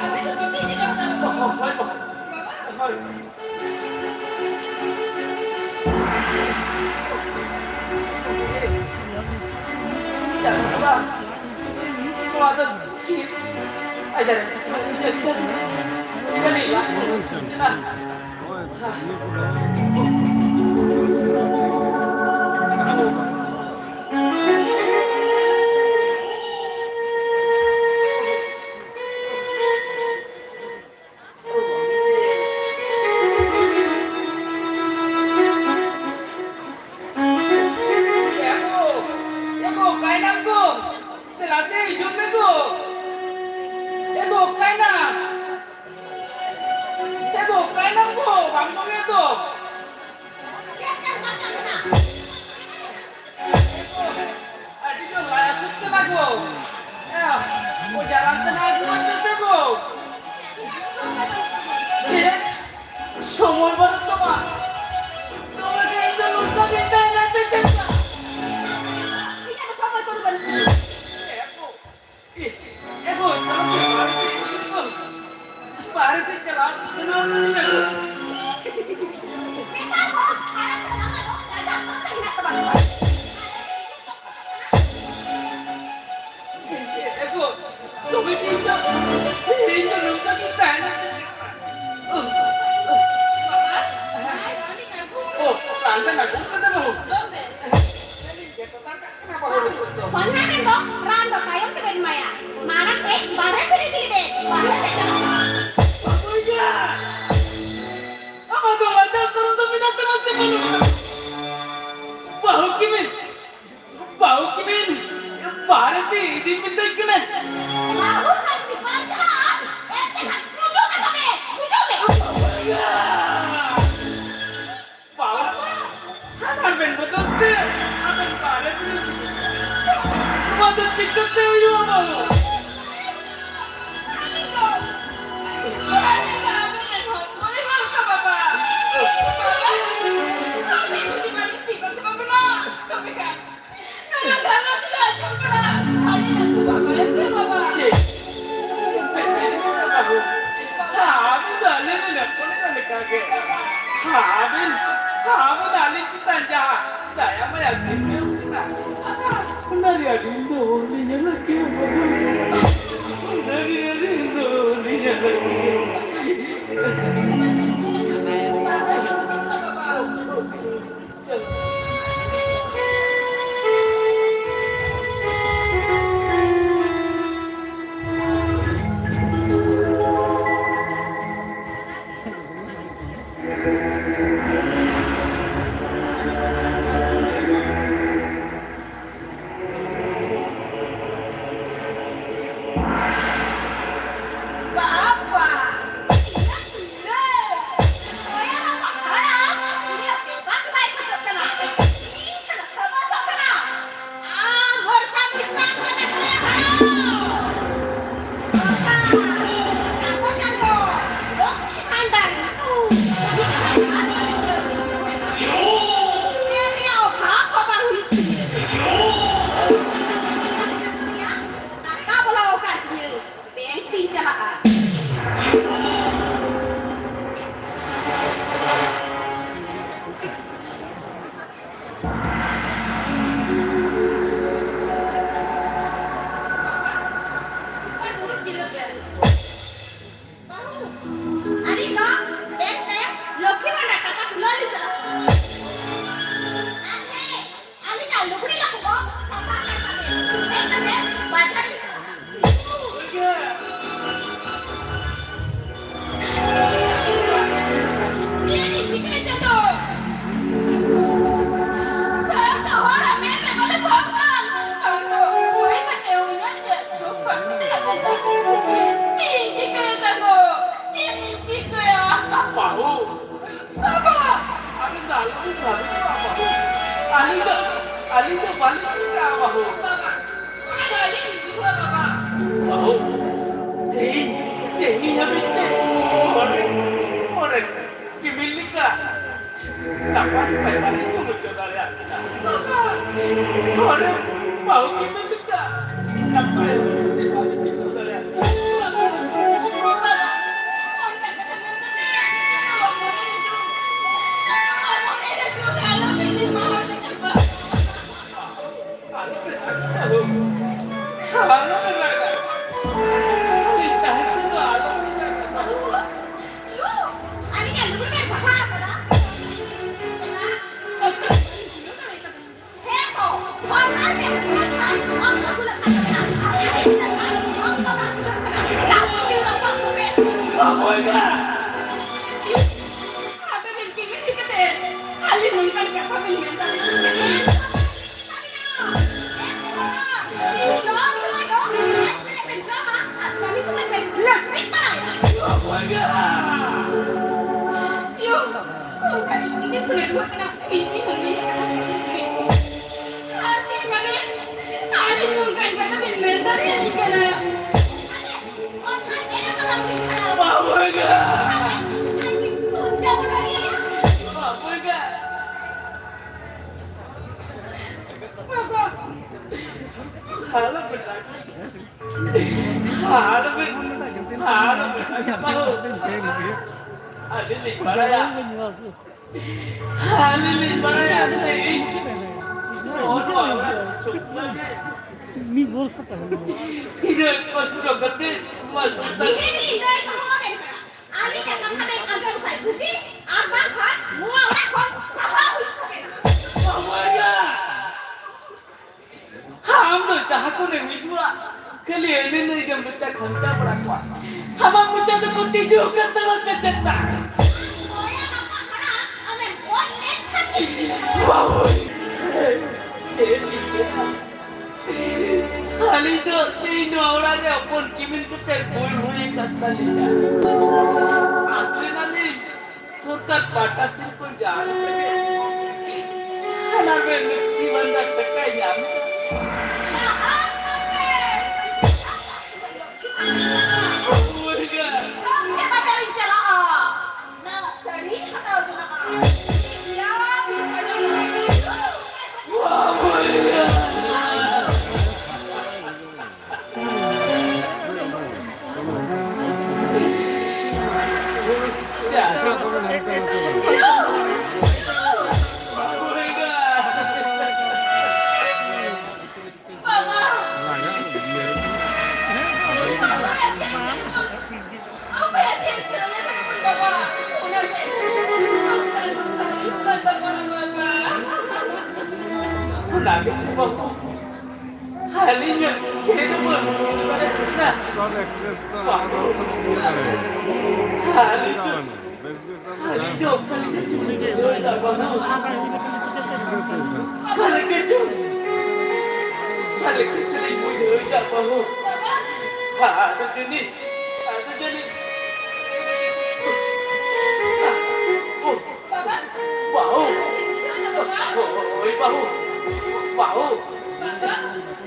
ᱟᱵᱮᱱ ᱫᱚ ᱵᱟᱹᱜᱤ ᱜᱮ ᱰᱟᱠᱛᱟᱨ ᱟᱜ᱾ ᱦᱳᱭ, ᱦᱳᱭ, ᱵᱟᱹᱦᱩ᱾ ᱵᱟᱵᱟ᱾ ᱦᱳᱭ᱾ ᱪᱟᱸᱫᱳ ᱵᱚᱸᱜᱟ, ᱱᱚᱣᱟ ᱫᱚ ᱪᱮᱫ ᱟᱡᱟᱨ? ᱪᱟᱸᱫᱳ, ᱡᱟᱹᱱᱤᱡ ᱞᱟᱡ ᱠᱚ ᱦᱟᱹᱥᱩᱧ ᱠᱟᱱᱟ᱾ ᱮ ᱜᱳ, ᱮ ᱜᱳ, ᱚᱠᱟᱭᱱᱟᱢ ᱜᱳ? ᱫᱮᱞᱟ ᱥᱮ ᱦᱤᱡᱩᱜ ᱢᱮ ᱜᱳ᱾ ᱮ ᱜᱳ, ᱚᱠᱟᱭᱱᱟᱢ? ᱮ ᱜᱳ, ᱚᱠᱟᱭᱱᱟᱢ ᱜᱳ? ᱵᱟᱢ ᱧᱟᱢᱮᱫ ᱫᱚ᱾ ᱟᱵᱮᱱ ᱟᱹᱜᱩ ᱠᱟᱛᱮ ᱵᱟᱹᱦᱩ᱾ ᱡᱚᱢ ᱵᱮᱱ᱾ ᱟᱹᱞᱤᱧ ᱜᱮ ᱛᱚ ᱫᱟᱲᱮᱭᱟᱜ ᱠᱟᱱᱟ ᱵᱟᱹᱦᱩ᱾ ᱦᱚᱧᱦᱟᱨ ᱵᱮᱱ ᱫᱚ ᱨᱟᱱ ᱫᱚ ᱛᱟᱭᱚᱢ ᱛᱮᱵᱮᱱ ᱮᱢᱟᱭᱟ᱾ ᱢᱟᱲᱟᱝ ᱛᱮ ᱵᱟᱨᱦᱮ ᱥᱮᱫ ᱤᱫᱤ ᱞᱮᱵᱮᱱ᱾ ᱵᱟᱨᱦᱮ ᱥᱮᱫ ᱪᱟᱞᱟᱜ ᱠᱟᱱᱟ᱾ ᱵᱟᱹᱵᱩᱭᱟ! ᱟᱢᱟᱜ ᱫᱚ ᱞᱟᱡᱟᱣ ᱥᱚᱨᱚᱢ ᱫᱚ ᱢᱮᱱᱟᱜ ᱛᱟᱢᱟ ᱥᱮ ᱵᱟᱹᱱᱩᱜ ᱛᱟᱢᱟ? ᱵᱟᱹᱦᱩ ᱠᱤᱱ ᱵᱟᱹᱦᱩ ᱠᱤᱱ ᱵᱟᱦᱨᱮ ᱛᱮ ᱤᱫᱤᱧ ᱢᱮᱛᱟᱭ ᱠᱟᱱᱟ᱾ ᱵᱟᱹᱦᱩ ᱥᱟᱶ ᱡᱩᱫᱤ ᱵᱟᱭ ᱪᱟᱞᱟᱜᱼᱟ, ᱮᱱᱛᱮ ᱠᱷᱟᱱ ᱜᱩᱡᱩᱜ ᱢᱮ ᱛᱚᱵᱮ, ᱜᱩᱡᱩᱜ ᱢᱮ᱾ ᱵᱟᱹᱦᱩ, ᱦᱟᱱᱟ ᱢᱮᱱ ᱵᱚᱫᱚᱞ ᱛᱮ ᱟᱵᱮᱱ ᱵᱟᱦᱨᱮ ᱛᱮ ᱤᱫᱤ᱾ ᱱᱚᱣᱟ ᱫᱚ ᱪᱤᱠᱟᱹᱛᱮ ᱦᱩᱭᱩᱜᱼᱟ ᱵᱟᱹᱦᱩ? ᱪᱮᱫ? ᱪᱮᱫ ᱯᱮ ᱢᱮᱱᱮᱫ ᱠᱟᱱᱟ ᱵᱟᱹᱦᱩ? ᱟᱵᱮᱱ ᱫᱚ ᱟᱞᱮ ᱨᱮᱱ ᱦᱚᱯᱚᱱ ᱮᱨᱟ ᱞᱮᱠᱟᱜᱮ᱾ ᱟᱵᱮᱱ, ᱟᱵᱮᱱ ᱟᱹᱞᱤᱧ ᱪᱮᱛᱟᱱ ᱡᱟᱦᱟᱸ ᱫᱟᱭᱟ ᱢᱟᱭᱟ ᱥᱤᱨᱡᱟᱹᱣ ᱠᱟᱱᱟ, ᱚᱱᱟ ᱨᱮᱭᱟᱜ ᱨᱤᱱ ᱫᱚ ᱚᱦᱚᱞᱤᱧ ᱧᱮᱞ ᱠᱮᱭᱟ ᱵᱟᱹᱵᱩ᱾ ᱚᱱᱟ ᱨᱮᱭᱟᱜ ᱨᱤᱱ ᱫᱚ ᱚᱦᱚᱞᱤᱧ ᱧᱮᱞ ᱠᱮᱭᱟ᱾ ᱟᱹᱞᱤᱧ ᱫᱚ, ᱟᱹᱞᱤᱧ ᱫᱚ ᱵᱟᱹᱞᱤᱧ ᱪᱤᱠᱟᱹᱜᱼᱟ, ᱵᱟᱹᱦᱩ᱾ ᱵᱟᱹᱦᱩ, ᱛᱮᱦᱮᱧ, ᱛᱮᱦᱮᱧ ᱦᱟᱹᱵᱤᱡ ᱛᱮ ᱢᱚᱬᱮ, ᱢᱚᱬᱮ ᱠᱤᱢᱤᱱ ᱞᱮᱠᱟ ᱱᱟᱯᱟᱭ ᱱᱟᱯᱟᱭ ᱵᱟᱹᱞᱤᱧ ᱧᱩ ᱦᱚᱪᱚ ᱫᱟᱲᱮᱭᱟᱜ ᱠᱟᱱᱟ᱾ ᱢᱚᱬᱮ ᱵᱟᱹᱦᱩ ᱠᱤᱢᱤᱱ ᱞᱮᱠᱟ ᱱᱟᱯᱟᱭ ᱵᱟᱹᱞᱤᱧ ᱧᱩ ᱦᱚᱪᱚ ᱫᱟᱲᱮᱭᱟᱜ ᱠᱟᱱᱟ᱾ ᱟᱯᱮ ᱵᱤᱱ ᱠᱤᱢᱤᱱ ᱠᱟᱛᱮ ᱠᱷᱟᱹᱞᱤ ᱱᱚᱝᱠᱟᱱ ᱠᱟᱛᱷᱟ ᱵᱤᱱ ᱢᱮᱱ ᱫᱟᱲᱮᱭᱟᱜ ᱠᱟᱱᱟ? ᱡᱚᱢ ᱥᱚᱢᱚᱭ ᱫᱚ ᱟᱡ ᱵᱮᱨᱮᱫ ᱵᱮᱱ ᱡᱚᱢᱟ ᱟᱨ ᱠᱟᱹᱢᱤ ᱥᱚᱢᱚᱭ ᱵᱮᱱ ᱞᱟᱹᱠᱛᱤᱜ ᱵᱟᱲᱟᱭᱟ᱾ ᱭᱳ, ᱚᱱᱠᱟ ᱤᱧ ᱜᱮ ᱠᱷᱩᱞᱟᱹ ᱨᱩᱣᱟᱹᱲ ᱠᱟᱱᱟ, ᱢᱤᱫ ᱫᱤᱱ ᱦᱚᱸ ᱞᱟᱹᱭ ᱟᱠᱟᱫᱟ᱾ ᱟᱨ ᱛᱮᱦᱮᱧ ᱟᱵᱮᱱ ᱟᱹᱞᱤᱧ ᱱᱚᱝᱠᱟᱱ ᱠᱟᱛᱷᱟ ᱵᱮᱱ ᱢᱮᱱ ᱫᱟᱲᱮᱭᱟᱞᱤᱧ ᱠᱟᱱᱟ? ᱚᱱᱠᱟᱱ ᱮᱴᱟᱜ ᱠᱟᱛᱷᱟ ᱵᱮᱱ ᱠᱷᱟᱨᱟᱯ᱾ ᱵᱟᱵᱩᱭ ᱜᱟ! ᱥᱚᱡᱟ ᱵᱚᱱ ᱫᱟᱲᱮᱭᱟᱭᱟ᱾ ᱵᱟᱵᱩᱭ ᱜᱟ! ᱵᱟᱵᱟ! ᱦᱟᱞᱚ ᱵᱮᱴᱟ᱾ ᱦᱟᱞᱚ ᱵᱮᱴᱟ᱾ ᱦᱟᱞᱚ ᱵᱮᱴᱟ᱾ ᱵᱟᱵᱩ! ᱟᱹᱞᱤᱧ ᱞᱤᱧ ᱵᱟᱲᱟᱭᱟ᱾ ᱟᱹᱞᱤᱧ ᱞᱤᱧ ᱵᱟᱲᱟᱭᱟ, ᱤᱧ ᱱᱚᱣᱟ ᱱᱚᱣᱟ ᱥᱩᱠᱱᱟ ᱜᱮ᱾ ᱢᱤᱫ ᱵᱚᱨᱥ ᱠᱟᱛᱮ ᱦᱩᱭ ᱮᱱᱟ᱾ ᱛᱤᱱᱟᱹᱜ ᱠᱚᱥᱴᱚ ᱠᱟᱛᱮ ᱱᱚᱣᱟ ᱥᱚᱝᱥᱟᱨ᱾ ᱛᱤᱦᱤᱧ ᱤᱧ ᱞᱟᱹᱭ ᱫᱚᱦᱚ ᱟᱵᱮᱱ ᱠᱟᱱᱟ, ᱟᱹᱞᱤᱧᱟᱜ ᱠᱟᱛᱷᱟ ᱵᱮᱱ ᱟᱸᱡᱚᱢ ᱠᱷᱟᱱ ᱵᱩᱜᱤ, ᱟᱨ ᱵᱟᱝᱠᱷᱟᱱ ᱱᱚᱣᱟ ᱚᱲᱟᱜ ᱠᱷᱚᱱ ᱥᱟᱦᱟ ᱦᱩᱭᱩᱜ ᱛᱟᱵᱮᱱᱟ᱾ ᱵᱟᱵᱩᱭᱟ! ᱟᱢ ᱫᱚ ᱡᱟᱦᱟᱸ ᱠᱚᱨᱮᱢ ᱦᱤᱡᱩᱜᱼᱟ, ᱠᱷᱟᱹᱞᱤ ᱮᱱᱮ ᱱᱟᱹᱭ ᱜᱮᱢ ᱢᱚᱪᱟ ᱠᱷᱟᱢᱪᱟ ᱵᱟᱲᱟ ᱠᱚᱣᱟ᱾ ᱟᱢᱟᱜ ᱢᱚᱪᱟ ᱫᱚᱠᱚ ᱛᱤᱡᱩ ᱟᱠᱟᱫ ᱛᱟᱢᱟ ᱥᱮ ᱪᱮᱛᱟ? ᱵᱟᱹᱵᱩ! ᱪᱮᱫ ᱤᱧ ᱞᱟᱹᱭᱟ? ᱟᱹᱞᱤᱧ ᱫᱚ ᱛᱮᱦᱮᱧ ᱱᱚᱣᱟ ᱚᱲᱟᱜ ᱨᱮ ᱦᱚᱯᱚᱱ ᱠᱤᱢᱤᱱ ᱠᱟᱛᱮ ᱵᱷᱩᱞ ᱦᱩᱭ ᱟᱠᱟᱱ ᱛᱟᱹᱞᱤᱧᱟ᱾ ᱟᱥᱚᱞᱮ ᱱᱟᱞᱤᱧ ᱥᱚᱨᱠᱟᱨ ᱯᱟᱦᱴᱟ ᱥᱮᱱ ᱠᱷᱚᱱ ᱡᱟᱦᱟᱸ ᱞᱮᱠᱟ ᱜᱮ ᱟᱵᱮᱱ ᱞᱩᱠᱠᱷᱤ ᱵᱷᱟᱱᱰᱟᱨ ᱴᱟᱠᱟᱭ ᱧᱟᱢ ᱮᱫᱟ᱾ ᱵᱩᱨᱜᱟ᱾ ᱜᱚᱢᱠᱮ ᱵᱟᱡᱟᱨᱤᱧ ᱪᱟᱞᱟᱜᱼᱟ᱾ ᱱᱟᱣᱟ ᱥᱟᱹᱲᱤ ᱦᱟᱛᱟᱣ ᱡᱚᱱᱟᱜᱼᱟ᱾ ᱤᱭᱟ, ᱵᱤᱥ ᱦᱟᱡᱟᱨ ᱴᱟᱠᱟ᱾ ᱵᱩᱨᱜᱟ᱾ ᱚᱱᱟ ᱜᱮᱥᱮ ᱵᱟᱹᱵᱩ, ᱟᱹᱞᱤᱧᱟᱜ ᱪᱮᱫ ᱦᱚᱸ ᱵᱟᱹᱱᱩᱜ ᱛᱟᱵᱮᱱᱟ᱾ ᱵᱟᱹᱵᱩ, ᱟᱹᱞᱤᱧ ᱫᱚ, ᱟᱹᱞᱤᱧ ᱫᱚ ᱚᱠᱟ ᱞᱮᱠᱟ ᱪᱚᱞᱤᱧ ᱵᱩᱡᱷᱟᱹᱣᱮᱫᱟ ᱵᱟᱹᱵᱩ᱾ ᱚᱠᱟ ᱞᱮᱠᱟ ᱪᱚ, ᱚᱠᱟ ᱞᱮᱠᱟ ᱪᱚᱞᱤᱧ ᱵᱩᱡᱷᱟᱹᱣᱮᱫᱟ ᱵᱟᱹᱵᱩ᱾ ᱟᱫᱚ ᱡᱟᱹᱱᱤᱡ, ᱟᱫᱚ ᱡᱟᱹᱱᱤᱡ, ᱵᱟᱹᱵᱩ᱾ ᱦᱳᱭ, ᱵᱟᱹᱵᱩ᱾ ᱵᱟᱹᱵᱩ᱾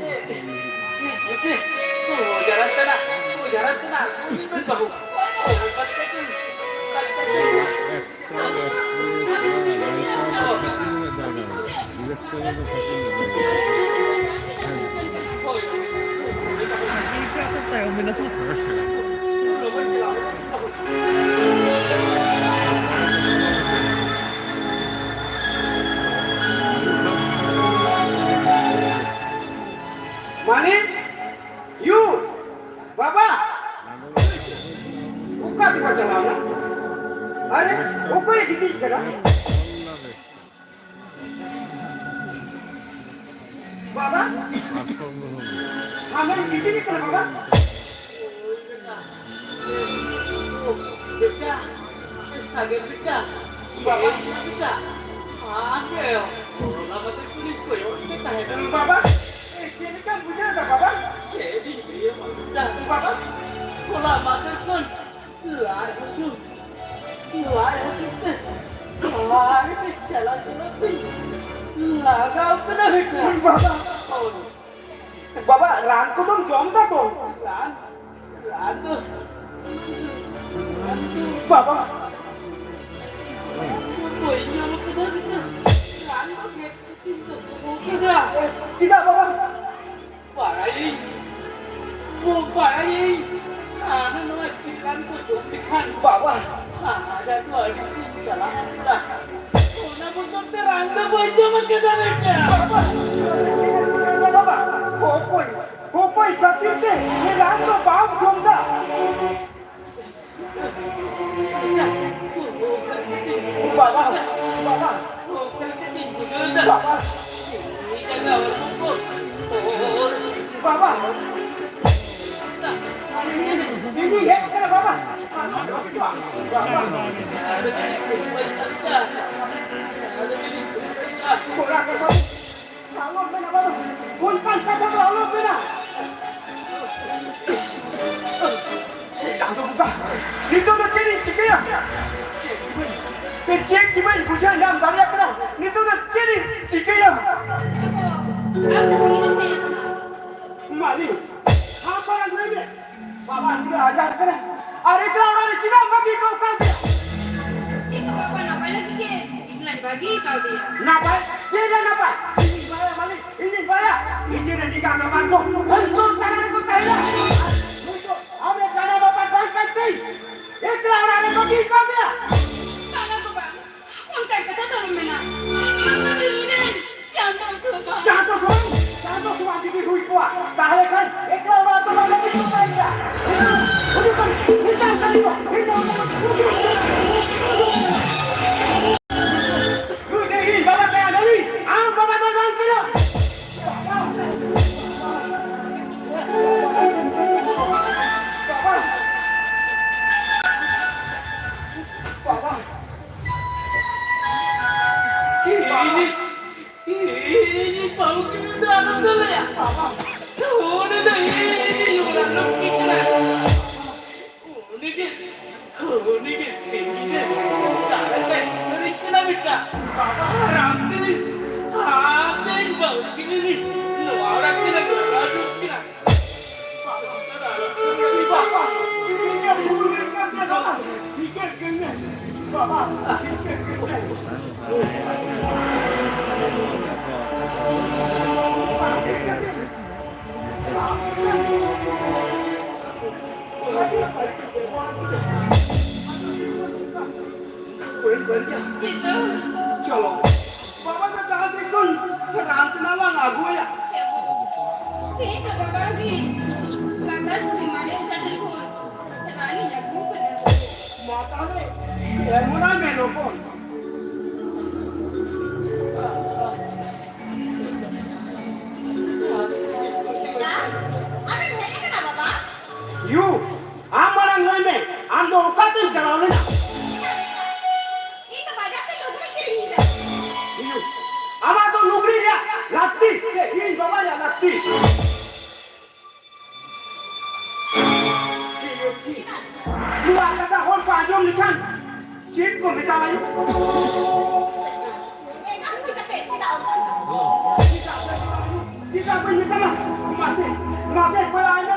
ᱮ, ᱮ, ᱢᱟᱥᱮ, ᱚ, ᱡᱟᱨᱟᱜ ᱠᱟᱱᱟ, ᱚ, ᱡᱟᱨᱟᱜ ᱠᱟᱱᱟ᱾ ᱩᱱᱤ ᱵᱮᱱ ᱵᱟᱹᱵᱩ᱾ ᱚ, ᱚᱠᱟ ᱞᱮᱠᱟ ᱪᱚ, ᱚᱠᱟ ᱞᱮᱠᱟ ᱪᱚ᱾ ᱦᱳᱭ᱾ ᱢᱟᱱᱤ, ᱭᱩ, ᱵᱟᱵᱟ, ᱚᱠᱟ ᱛᱮᱠᱚ ᱪᱟᱞᱟᱣᱱᱟ? ᱟᱨᱮ, ᱚᱠᱚᱭᱮ ᱜᱤᱛᱤᱡ ᱠᱟᱱᱟ? ᱵᱟᱵᱟ, ᱟᱢᱮᱢ ᱜᱤᱛᱤᱡ ᱠᱟᱱᱟ ᱵᱟᱵᱟ? ᱵᱮᱴᱟ, ᱥᱟᱜᱮᱱ ᱵᱮᱴᱟ, ᱵᱟᱵᱟ, ᱵᱮᱴᱟ, ᱟᱢ ᱜᱮ ᱦᱚᱞᱟ ᱢᱟᱫᱷᱮᱨ ᱠᱷᱚᱱᱤᱧ ᱠᱚᱭᱚᱜ ᱢᱮ ᱛᱟᱦᱮᱸᱱᱟ᱾ ᱵᱟᱵᱟ, ᱪᱮᱫ ᱞᱮᱠᱟᱢ ᱵᱩᱡᱷᱟᱹᱣ ᱮᱫᱟ ᱵᱟᱵᱟ? ᱪᱮᱫ ᱤᱧ ᱞᱟᱹᱭᱟᱢᱟ ᱵᱮᱴᱟ? ᱵᱟᱵᱟ, ᱦᱚᱞᱟ ᱢᱟᱫᱷᱮᱨ ᱠᱷᱚᱱ ᱞᱟᱡ ᱦᱟᱹᱥᱩ, ᱞᱟᱡ ᱦᱟᱹᱥᱩ ᱛᱮ ᱵᱟᱦᱨᱮ ᱥᱮᱫ ᱪᱟᱞᱟᱣ ᱪᱟᱞᱟᱣ ᱛᱤᱧ ᱞᱟᱜᱟᱣ ᱠᱟᱱᱟ ᱵᱮᱴᱟ᱾ ᱵᱟᱵᱟ, ᱦᱳᱭ᱾ ᱵᱟᱵᱟ, ᱨᱟᱱ ᱠᱚᱫᱚᱢ ᱡᱚᱢ ᱫᱟ ᱛᱚ? ᱨᱟᱱ, ᱨᱟᱱ ᱫᱚ, ᱨᱟᱱ ᱫᱚ ᱵᱟᱵᱟ᱾ ᱵᱟᱹᱧ ᱧᱟᱢ ᱠᱟᱫᱟ ᱵᱮᱴᱟ᱾ ᱨᱟᱱ ᱫᱚ ᱢᱮᱫ ᱠᱚᱛᱤᱧ ᱫᱚᱦᱚ ᱠᱟᱫᱟ᱾ ᱪᱮᱫᱟᱜ ᱵᱟᱵᱟ? ᱵᱟᱲᱟᱭᱟᱹᱧ, ᱵᱟᱲᱟᱭᱟᱹᱧ, ᱟᱢ ᱱᱚᱣᱟ ᱪᱤᱞᱟᱱ ᱠᱚ ᱡᱚᱢ ᱞᱮᱠᱷᱟᱱ ᱵᱟᱵᱟ, ᱟᱡᱟᱜ ᱫᱚ ᱟᱹᱰᱤ ᱥᱤᱧ ᱪᱟᱞᱟᱜ ᱠᱟᱱᱟ᱾ ᱚᱱᱟ ᱵᱚᱫᱚᱞ ᱛᱮ ᱨᱟᱱ ᱫᱚ ᱵᱟᱹᱧ ᱡᱚᱢ ᱠᱟᱫᱟ ᱵᱮᱴᱟ᱾ ᱵᱟᱵᱟ, ᱵᱟᱵᱟ, ᱚᱠᱚᱭ, ᱚᱠᱚᱭ ᱠᱷᱟᱹᱛᱤᱨ ᱛᱮ ᱨᱟᱱ ᱫᱚ ᱵᱟᱢ ᱡᱚᱢ ᱫᱟ? ᱵᱟᱵᱟ, ᱵᱟᱵᱟ, ᱵᱟᱵᱟ, ᱵᱟᱵᱟ᱾ ᱤᱧᱤᱧ ᱦᱮᱡ ᱠᱟᱱᱟ ᱵᱟᱵᱟ᱾ ᱵᱟᱵᱟ᱾ ᱛᱷᱚᱲᱟ ᱠᱟᱛᱷᱟ ᱟᱞᱚᱢ ᱢᱮᱱᱟ ᱵᱟᱹᱵᱩ, ᱚᱱᱠᱟᱱ ᱠᱟᱛᱷᱟ ᱫᱚ ᱟᱞᱚᱢ ᱢᱮᱱᱟ᱾ ᱪᱟᱸᱫᱚ ᱵᱚᱸᱜᱟ, ᱱᱤᱛᱚᱜ ᱫᱚ ᱪᱮᱫ ᱤᱧ ᱪᱤᱠᱟᱹᱭᱟ? ᱪᱮᱫ ᱜᱮ ᱵᱟᱹᱧ, ᱪᱮᱫ ᱜᱮ ᱵᱟᱹᱧ ᱵᱩᱡᱷᱟᱹᱣ ᱧᱟᱢ ᱫᱟᱲᱮᱭᱟᱜ ᱠᱟᱱᱟ᱾ ᱱᱤᱛᱚᱜ ᱫᱚ ᱪᱮᱫ ᱤᱧ ᱪᱤᱠᱟᱹᱭᱟ? ᱟᱢ ᱫᱚ ᱛᱤᱨᱮᱢ ᱦᱮᱡ ᱟᱠᱟᱱᱟ? ᱢᱟᱹᱞᱤ, ᱟᱢ ᱢᱟᱲᱟᱝ ᱞᱟᱹᱭ ᱢᱮ᱾ ᱵᱟᱵᱟ ᱱᱩᱱᱟᱹᱜ ᱟᱡᱟᱨ ᱠᱟᱱᱟ, ᱟᱨ ᱮᱠᱞᱟ ᱚᱲᱟᱜ ᱨᱮ ᱪᱮᱫᱟᱜ ᱮᱢ ᱵᱟᱹᱜᱤ ᱦᱚᱴᱚ ᱠᱟᱫᱮᱭᱟ? ᱪᱮᱫ ᱠᱚ ᱵᱟᱵᱟ, ᱱᱟᱯᱟᱭ ᱞᱟᱹᱜᱤᱫ ᱜᱮ ᱮᱠᱞᱟᱧ ᱵᱟᱹᱜᱤ ᱠᱟᱣᱫᱮᱭᱟ᱾ ᱱᱟᱯᱟᱭ? ᱪᱮᱫ ᱨᱮ ᱱᱟᱯᱟᱭ? ᱤᱧᱤᱧ ᱵᱟᱲᱟᱭᱟ ᱢᱟᱹᱞᱤᱠ, ᱤᱧᱤᱧ ᱵᱟᱲᱟᱭᱟ᱾ ᱱᱤᱡᱮ ᱨᱮᱱ ᱮᱸᱜᱟᱛ ᱟᱯᱟᱛ ᱠᱚ ᱦᱟᱹᱱᱠᱩ ᱛᱟᱞᱟ ᱨᱮᱠᱚ ᱛᱟᱦᱮᱱᱟ᱾ ᱟᱨ ᱱᱩᱭ ᱫᱚ ᱟᱢᱮ ᱡᱟᱱᱟᱢ ᱟᱯᱟᱛ ᱵᱟᱝ ᱠᱟᱱ ᱛᱮ ᱮᱠᱞᱟ ᱚᱲᱟᱜ ᱨᱮ ᱵᱟᱹᱜᱤ ᱠᱟᱣᱫᱮᱭᱟ᱾ ᱵᱟᱝᱟ ᱜᱚ ᱵᱟᱝ, ᱚᱱᱠᱟᱱ ᱠᱟᱛᱷᱟ ᱫᱚ ᱟᱞᱚᱢ ᱢᱮᱱᱟ᱾ ᱤᱧ ᱨᱮᱱ ᱪᱟᱸᱫᱚ ᱥᱚᱢᱟᱱ᱾ ᱪᱟᱸᱫᱚ ᱥᱚᱢᱟᱱ? ᱪᱟᱸᱫᱚ ᱥᱚᱢᱟᱱ ᱡᱩᱫᱤ ᱦᱩᱭ ᱠᱚᱜᱼᱟ, ᱛᱟᱦᱞᱮ ᱠᱷᱟᱱ ᱮᱠᱞᱟ ᱚᱲᱟᱜ ᱨᱮᱫᱚ ᱵᱟᱝ ᱦᱩᱭ ᱠᱚᱜ ᱛᱟᱭ ᱜᱮᱭᱟ᱾ ᱩᱱᱤ ᱫᱚ ᱱᱤᱛᱟᱝ ᱠᱟᱹᱢᱤ ᱫᱚ ᱤᱧ ᱫᱚ ᱱᱩᱭ ᱫᱚ ᱤᱧ ᱵᱟᱵᱟ ᱠᱟᱱᱟ ᱱᱩᱭ, ᱟᱢ ᱵᱟᱵᱟ ᱫᱚ ᱵᱟᱝ ᱠᱟᱱᱟ᱾ ᱵᱟᱵᱟ᱾ ᱤᱧᱤᱡ, ᱤᱧᱤᱡ ᱵᱟᱹᱦᱩ ᱠᱤᱢᱤᱱ ᱫᱚ ᱟᱞᱚᱢ ᱫᱟᱞᱮᱭᱟ᱾ ᱩᱱᱤ ᱫᱚ ᱤᱧᱤᱡ ᱚᱲᱟᱜ ᱞᱚᱠᱠᱷᱤ ᱠᱟᱱᱟᱭ᱾ ᱩᱱᱤ ᱜᱮ, ᱩᱱᱤ ᱜᱮ ᱛᱮᱦᱮᱧ ᱜᱮ ᱫᱟᱲᱮ ᱛᱮ ᱥᱟᱹᱨᱤ ᱠᱟᱱᱟ ᱵᱮᱴᱟ᱾ ᱵᱟᱵᱟ, ᱟᱨ ᱟᱢ ᱛᱮ, ᱟᱫᱚᱧ ᱦᱮᱡ ᱟᱠᱟᱱᱟ ᱵᱟᱵᱟ᱾ ᱭᱩ, ᱟᱢ ᱢᱟᱲᱟᱝ ᱞᱟᱹᱭ ᱢᱮ, ᱟᱢ ᱫᱚ ᱚᱠᱟᱛᱮᱢ ᱪᱟᱞᱟᱣ ᱞᱮᱱᱟ? ᱤᱧ ᱫᱚ ᱵᱟᱡᱟᱨ ᱛᱮ ᱞᱩᱜᱽᱲᱤ ᱠᱤᱨᱤᱧ ᱤᱧ ᱪᱟᱞᱟᱣ ᱞᱮᱱᱟ᱾ ᱭᱩ, ᱟᱢᱟᱜ ᱫᱚ ᱞᱩᱜᱽᱲᱤ ᱨᱮᱭᱟᱜ ᱞᱟᱹᱠᱛᱤ ᱥᱮ ᱤᱧ ᱵᱟᱵᱟ ᱨᱮᱭᱟᱜ ᱞᱟᱹᱠᱛᱤ? ᱪᱮᱫ ᱭᱳ ᱪᱮᱫ? ᱱᱚᱣᱟ ᱠᱟᱛᱷᱟ ᱦᱚᱲ ᱠᱚ ᱟᱸᱡᱚᱢ ᱞᱮᱠᱷᱟᱱ ᱪᱮᱫ ᱠᱚ ᱢᱮᱛᱟᱢᱟ ᱭᱳ? ᱪᱮᱫᱟᱜ ᱵᱟᱹᱧ ᱢᱮᱛᱟᱢᱟ? ᱢᱟᱥᱮ, ᱢᱟᱥᱮ ᱠᱚᱭᱚᱜ ᱟᱭ ᱢᱮ᱾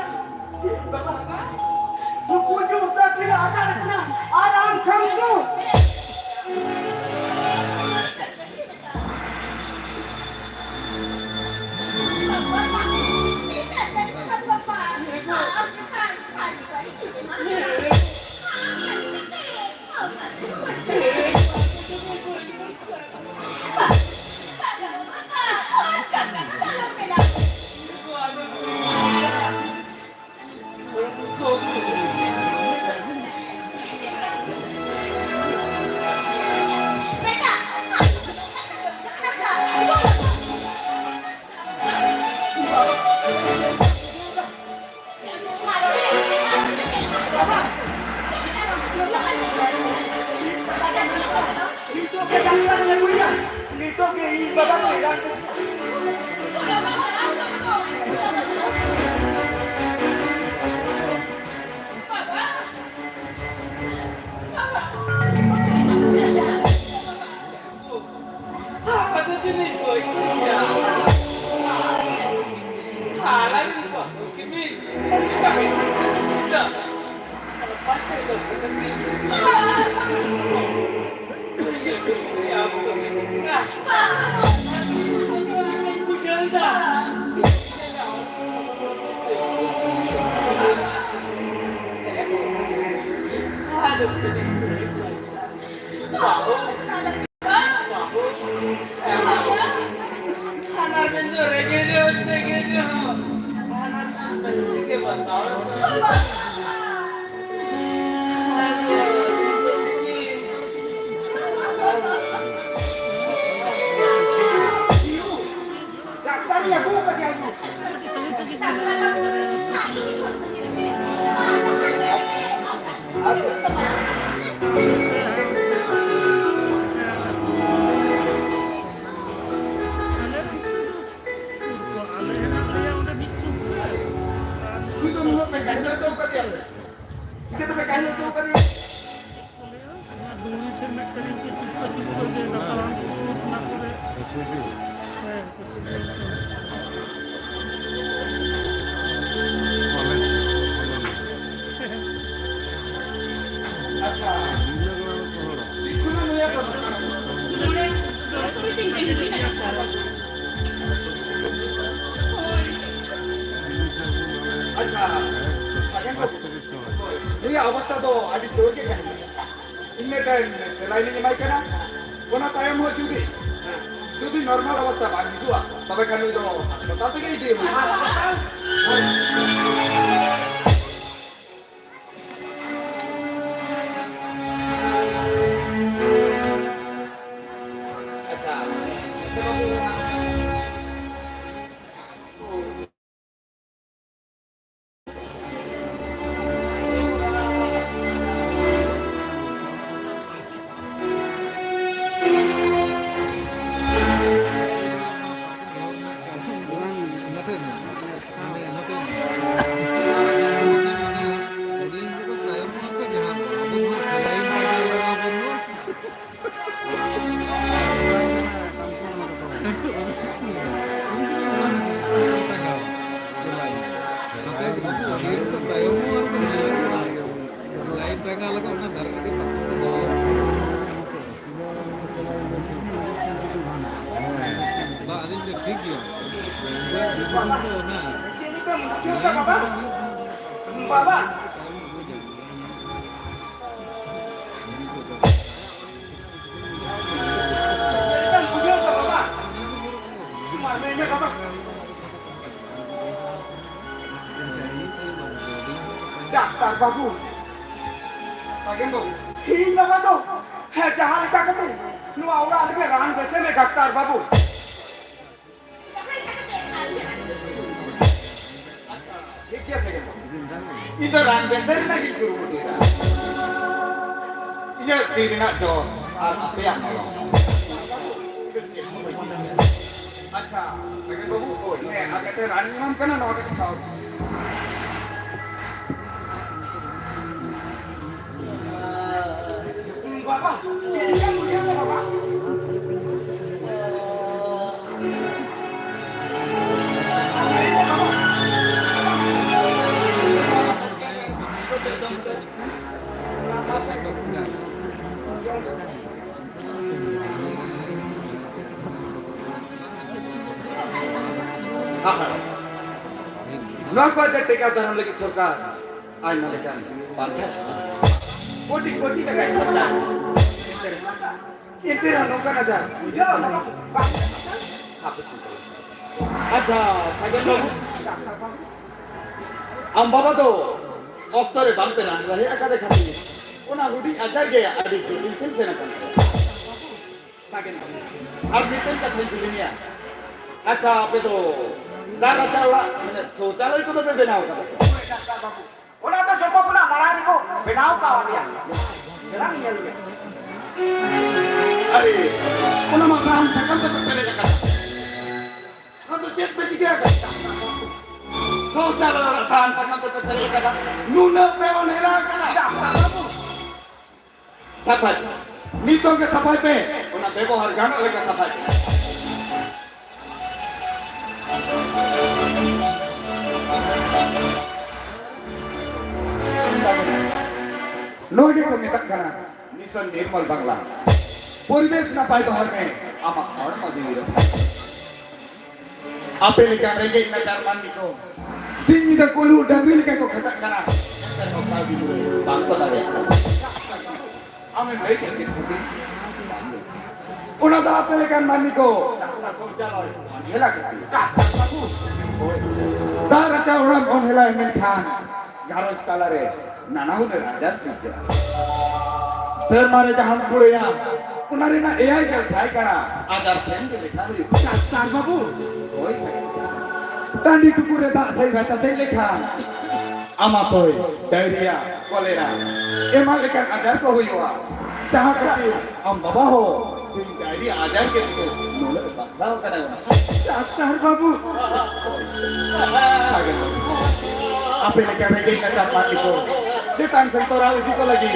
ᱱᱩᱠᱩ ᱡᱩᱛᱟᱹ ᱠᱤᱱ ᱟᱫᱟᱲ ᱠᱟᱱᱟ ᱟᱨ ᱟᱢ ᱠᱷᱟᱱ ᱫᱚ ᱱᱤᱛᱚᱜ ᱜᱮ ᱰᱟᱠᱛᱟᱨ ᱤᱧ ᱟᱹᱜᱩᱭᱟ᱾ ᱱᱤᱛᱚᱜ ᱜᱮ ᱤᱧ ᱵᱟᱵᱟ ᱠᱚ ᱮᱞᱟᱝ ᱟᱫᱚ ᱡᱟᱹᱱᱤᱡ ᱜᱚᱡ ᱜᱮᱭᱟ᱾ ᱦᱟᱞᱟᱝ ᱠᱚᱣᱟ ᱠᱤᱢᱤᱱ᱾ ᱠᱟᱹᱢᱤ ᱫᱚ᱾ ᱵᱩᱡᱷᱟᱹᱣ ᱫᱟ᱾ ᱟᱫᱚ ᱡᱟᱹᱱᱤᱡ ᱜᱚᱡ ᱜᱮᱭᱟ᱾ ᱵᱟᱹᱦᱩ, ᱵᱟᱹᱦᱩ, ᱟᱨ ᱢᱮᱱᱫᱚ ᱨᱮᱸᱜᱮᱡ ᱨᱮᱦᱚᱸ, ᱨᱮᱸᱜᱮᱡ ᱨᱮᱦᱚᱸ, ᱟᱨ ᱢᱮᱱᱛᱮᱜᱮ ᱵᱟᱛᱟᱣ᱾ ᱟᱫᱚ, ᱪᱤᱠᱟᱹ ᱛᱮᱯᱮ ᱜᱟᱭᱟᱱ ᱦᱚᱪᱚ ᱠᱟᱫᱮᱭᱟ? ᱚᱱᱟ ᱰᱩᱝᱨᱤ ᱴᱷᱮᱱ ᱢᱤᱫᱴᱟᱝ ᱤᱱᱠᱟᱹ ᱪᱩᱯᱠᱟᱹ ᱪᱩᱯᱠᱟᱹ ᱜᱮ ᱞᱟᱛᱟᱨ ᱟᱬᱜᱚ ᱠᱚ ᱚᱱᱟ ᱠᱚᱨᱮ᱾ ᱦᱮᱸ, ᱟᱪᱪᱷᱟ᱾ ᱟᱪᱪᱷᱟ᱾ ᱱᱩᱭᱟᱜ ᱚᱵᱚᱥᱛᱟ ᱫᱚ ᱟᱹᱰᱤ ᱡᱳᱨ ᱜᱮ ᱛᱟᱦᱮᱸ ᱠᱟᱱᱟ᱾ ᱤᱧ ᱢᱤᱫᱴᱮᱱ saline ᱤᱧ ᱮᱢᱟᱭ ᱠᱟᱱᱟ᱾ ᱚᱱᱟ ᱛᱟᱭᱚᱢ ᱦᱚᱸ ᱡᱩᱫᱤ, ᱡᱩᱫᱤ normal ᱚᱵᱚᱥᱛᱟ ᱵᱟᱝ ᱦᱤᱡᱩᱜᱼᱟ, ᱛᱚᱵᱮ ᱠᱷᱟᱱ ᱱᱩᱭ ᱫᱚ ᱦᱟᱥᱯᱟᱛᱟᱞ ᱛᱮᱜᱮ ᱤᱫᱤ ᱦᱩᱭᱩᱜᱼᱟ᱾ ᱟᱪᱪᱷᱟ᱾ ᱵᱟᱝ, ᱟᱹᱞᱤᱧ ᱫᱚ ᱴᱷᱤᱠ ᱜᱮᱭᱟ᱾ ᱵᱟᱵᱟ, ᱵᱟᱵᱟ᱾ ᱰᱟᱠᱛᱟᱨ ᱵᱟᱹᱵᱩ, ᱥᱟᱜᱮᱱ ᱵᱟᱹᱵᱩ, ᱤᱧ ᱵᱟᱵᱟ ᱫᱚ, ᱦᱮᱸ, ᱡᱟᱦᱟᱸ ᱞᱮᱠᱟ ᱠᱟᱛᱮ ᱱᱚᱣᱟ ᱚᱲᱟᱜ ᱨᱮᱜᱮ ᱨᱟᱱ ᱵᱮᱥᱮ ᱢᱮ, ᱰᱟᱠᱛᱟᱨ ᱵᱟᱹᱵᱩ᱾ ᱡᱟᱦᱟᱸ ᱞᱮᱠᱟ ᱠᱟᱛᱮ ᱤᱧ ᱫᱚ ᱨᱟᱱ ᱵᱮᱥ ᱨᱮᱱᱟᱜ ᱜᱤᱧ ᱠᱩᱨᱩᱢᱩᱴᱩᱭᱮᱫᱟ᱾ ᱤᱧᱟᱹᱜ ᱛᱤ ᱨᱮᱱᱟᱜ ᱡᱚᱥ ᱟᱨ ᱟᱯᱮᱭᱟᱜ ᱢᱚᱞᱚᱝ᱾ ᱤᱧ ᱫᱚ ᱪᱮᱫ ᱦᱚᱸ ᱵᱟᱹᱧ ᱪᱤᱠᱟᱹᱭᱟ᱾ ᱟᱪᱪᱷᱟ, ᱥᱟᱜᱮᱱ ᱵᱟᱹᱵᱩ, ᱦᱮᱸ, ᱟᱨ ᱢᱤᱫᱴᱮᱱ ᱨᱟᱱ ᱤᱧ ᱮᱢᱟᱢ ᱠᱟᱱᱟ, ᱱᱚᱣᱟ ᱠᱟᱹᱴᱤᱡ ᱥᱟᱵ᱾ ᱵᱟᱵᱟ, ᱪᱮᱫ ᱞᱮᱠᱟᱢ ᱵᱩᱡᱷᱟᱹᱣ ᱮᱫᱟ ᱵᱟᱵᱟ? ᱦᱟᱦᱟᱲᱟ᱾ ᱱᱚᱣᱟ ᱠᱚ ᱟᱡᱟᱨ ᱴᱮᱠᱟᱣ ᱫᱟᱨᱟᱢ ᱞᱟᱹᱜᱤᱫ ᱥᱚᱨᱠᱟᱨ ᱟᱭᱢᱟ ᱞᱮᱠᱟᱱ ᱯᱟᱱᱛᱷᱟ ᱦᱟᱛᱟᱣ ᱮᱫᱟ᱾ ᱠᱳᱴᱤ ᱠᱳᱴᱤ ᱴᱟᱠᱟᱭ ᱠᱷᱚᱨᱪᱟ ᱮᱫᱟ᱾ ᱮᱱᱛᱮ ᱨᱮᱦᱚᱸ ᱱᱚᱝᱠᱟᱱ ᱟᱡᱟᱨ ᱵᱩᱡᱷᱟᱹᱣ ᱵᱟᱝ ᱦᱟᱯᱮ ᱥᱟᱱᱛᱟᱲ᱾ ᱟᱪᱪᱷᱟ, ᱥᱟᱜᱮᱱ ᱵᱟᱹᱵᱩ, ᱟᱢ ᱵᱟᱵᱟ ᱫᱚ ᱚᱠᱛᱚ ᱨᱮ ᱵᱟᱝ ᱯᱮ ᱨᱟᱱ ᱨᱮᱦᱮᱫ ᱟᱠᱟᱫᱮ ᱠᱷᱟᱹᱛᱤᱨ ᱚᱱᱟ ᱦᱩᱰᱤᱧ ᱟᱡᱟᱨ ᱜᱮ ᱟᱹᱰᱤ ᱡᱚᱴᱤᱞ ᱥᱮᱱ ᱥᱮᱱ ᱟᱠᱟᱱ ᱛᱟᱭᱟ᱾ ᱥᱟᱜᱮᱱ ᱵᱟᱹᱵᱩ, ᱟᱨ ᱢᱤᱫᱴᱮᱱ ᱠᱟᱛᱷᱟᱧ ᱠᱩᱞᱤ ᱢᱮᱭᱟ᱾ ᱟᱪᱪᱷᱟ, ᱟᱯᱮ ᱫᱚ ᱫᱟᱜ ᱨᱟᱪᱟ ᱚᱲᱟᱜ, ᱢᱟᱱᱮ ᱥᱳᱪᱟᱞᱚᱭ ᱠᱚᱫᱚ ᱯᱮ ᱵᱮᱱᱟᱣ ᱠᱟᱫᱟ ᱥᱮ? ᱚᱱᱟ ᱫᱚ ᱡᱚᱛᱚ ᱠᱷᱚᱱᱟᱜ ᱢᱟᱲᱟᱝ ᱨᱮᱠᱚ ᱵᱮᱱᱟᱣ ᱠᱟᱣᱟ ᱞᱮᱭᱟ᱾ ᱪᱟᱞᱟᱝ ᱧᱮᱞ ᱢᱮ᱾ ᱟᱨᱮ, ᱚᱱᱟ ᱢᱟ ᱥᱟᱦᱟᱱ ᱥᱟᱠᱟᱢ ᱛᱮᱯᱮ ᱯᱮᱨᱮᱡ ᱟᱠᱟᱫᱟ᱾ ᱟᱫᱚ ᱪᱮᱫ ᱯᱮ ᱪᱤᱠᱟᱹ ᱟᱠᱟᱫᱟ? ᱥᱳᱪᱟᱞᱚᱭ ᱚᱲᱟᱜ ᱥᱟᱦᱟᱱ ᱥᱟᱠᱟᱢ ᱛᱮᱯᱮ ᱯᱮᱨᱮᱡ ᱟᱠᱟᱫᱟ᱾ ᱱᱩᱱᱟᱹᱜ ᱯᱮ ᱚᱱᱦᱮᱞᱟ ᱟᱠᱟᱫᱟ᱾ ᱰᱟᱠᱛᱟᱨ ᱵᱟᱹᱵᱩ, ᱥᱟᱯᱷᱟᱭ ᱯᱮ᱾ ᱱᱤᱛᱚᱜ ᱜᱮ ᱥᱟᱯᱷᱟᱭ ᱯᱮ᱾ ᱚᱱᱟ ᱵᱮᱵᱚᱦᱟᱨ ᱜᱟᱱᱚᱜ ᱞᱮᱠᱟ ᱥᱟᱯᱷᱟᱭ ᱯᱮ᱾ ᱱᱚᱣᱟ ᱜᱮᱠᱚ ᱢᱮᱛᱟᱜ ᱠᱟᱱᱟ ᱢᱤᱥᱚᱱ ᱱᱤᱨᱢᱚᱞ ᱵᱟᱝᱞᱟ᱾ ᱯᱚᱨᱤᱵᱮᱥ ᱱᱟᱯᱟᱭ ᱫᱚᱦᱚᱭ ᱢᱮ, ᱟᱢᱟᱜ ᱦᱚᱲᱢᱚ ᱡᱤᱣᱤ ᱨᱚᱯᱷᱟᱭ ᱢᱮ᱾ ᱟᱯᱮ ᱞᱮᱠᱟᱱ ᱨᱮᱸᱜᱮᱡ ᱱᱟᱪᱟᱨ ᱢᱟᱹᱱᱢᱤ ᱠᱚ ᱥᱤᱧ ᱧᱤᱫᱟᱹ ᱠᱩᱞᱦᱩ ᱰᱟᱹᱝᱨᱤ ᱞᱮᱠᱟ ᱠᱚ ᱠᱷᱟᱴᱟᱜ ᱠᱟᱱᱟ, ᱮᱱᱛᱮ ᱨᱮᱦᱚᱸ ᱠᱟᱹᱣᱰᱤ ᱢᱩᱨᱟᱹᱭ ᱵᱟᱝ ᱠᱚ ᱫᱟᱲᱮᱭᱟᱜ ᱠᱟᱱᱟ᱾ ᱟᱢᱮᱢ ᱞᱟᱹᱭ ᱠᱮᱫ ᱠᱷᱟᱹᱛᱤᱨ ᱚᱱᱟ ᱫᱚ ᱟᱯᱮ ᱞᱮᱠᱟᱱ ᱢᱟᱹᱱᱢᱤ ᱠᱚ ᱚᱱᱟ ᱥᱚᱝᱥᱟᱨ ᱨᱮ ᱚᱱᱦᱮᱞᱟ ᱠᱷᱟᱹᱛᱤᱨ᱾ ᱦᱳᱭ᱾ ᱫᱟᱜ ᱨᱟᱪᱟ ᱚᱲᱟᱜ ᱚᱱᱦᱮᱞᱟ ᱢᱮᱱᱠᱷᱟᱱ ᱜᱷᱟᱨᱚᱸᱡᱽ ᱛᱟᱞᱟᱨᱮ ᱱᱟᱱᱟ ᱦᱩᱱᱟᱹᱨ ᱟᱡᱟᱨ ᱥᱤᱨᱡᱟᱹᱜᱼᱟ᱾ ᱥᱮᱨᱢᱟ ᱨᱮ ᱡᱟᱦᱟᱸᱢ ᱠᱩᱲᱟᱹᱭᱟ, ᱚᱱᱟ ᱨᱮᱱᱟᱜ ᱮᱭᱟᱭ ᱜᱮᱞ ᱥᱟᱭ ᱠᱟᱬᱟ ᱟᱡᱟᱨ ᱥᱮᱱ ᱜᱮ ᱞᱮᱠᱷᱟ ᱦᱩᱭᱩᱜᱼᱟ᱾ ᱰᱟᱠᱛᱟᱨ ᱵᱟᱹᱵᱩ᱾ ᱦᱳᱭ, ᱴᱟᱺᱰᱤ ᱴᱩᱠᱩᱨ ᱨᱮ ᱫᱟᱜ ᱥᱮᱫ ᱨᱟᱪᱟ ᱥᱮᱫ ᱞᱮᱠᱷᱟᱱ ᱟᱢᱟᱥᱚᱭ, ᱰᱟᱭᱨᱤᱭᱟ, ᱠᱚᱞᱮᱨᱟ ᱮᱢᱟᱱ ᱞᱮᱠᱟᱱ ᱟᱡᱟᱨ ᱠᱚ ᱦᱩᱭᱩᱜᱼᱟ, ᱡᱟᱦᱟᱸ ᱠᱷᱟᱹᱛᱤᱨ ᱟᱢ ᱵᱟᱵᱟ ᱦᱚᱸ ᱛᱮᱦᱮᱧ ᱰᱟᱭᱨᱤᱭᱟ ᱟᱡᱟᱨ ᱜᱮ ᱛᱮᱠᱚ ᱱᱩᱱᱟᱹᱜ ᱵᱟᱫᱷᱟᱣ ᱠᱟᱱᱟ᱾ ᱰᱟᱠᱛᱟᱨ ᱵᱟᱹᱵᱩ᱾ ᱥᱟᱜᱮᱱ ᱵᱟᱹᱵᱩ, ᱟᱯᱮ ᱞᱮᱠᱟ ᱨᱮᱸᱜᱮᱡ ᱱᱟᱪᱟᱨ ᱢᱟᱹᱱᱢᱤ ᱠᱚ ᱪᱮᱛᱟᱱ ᱥᱮᱱ ᱛᱚᱨᱟᱣ ᱤᱫᱤ ᱠᱚ ᱞᱟᱹᱜᱤᱫ᱾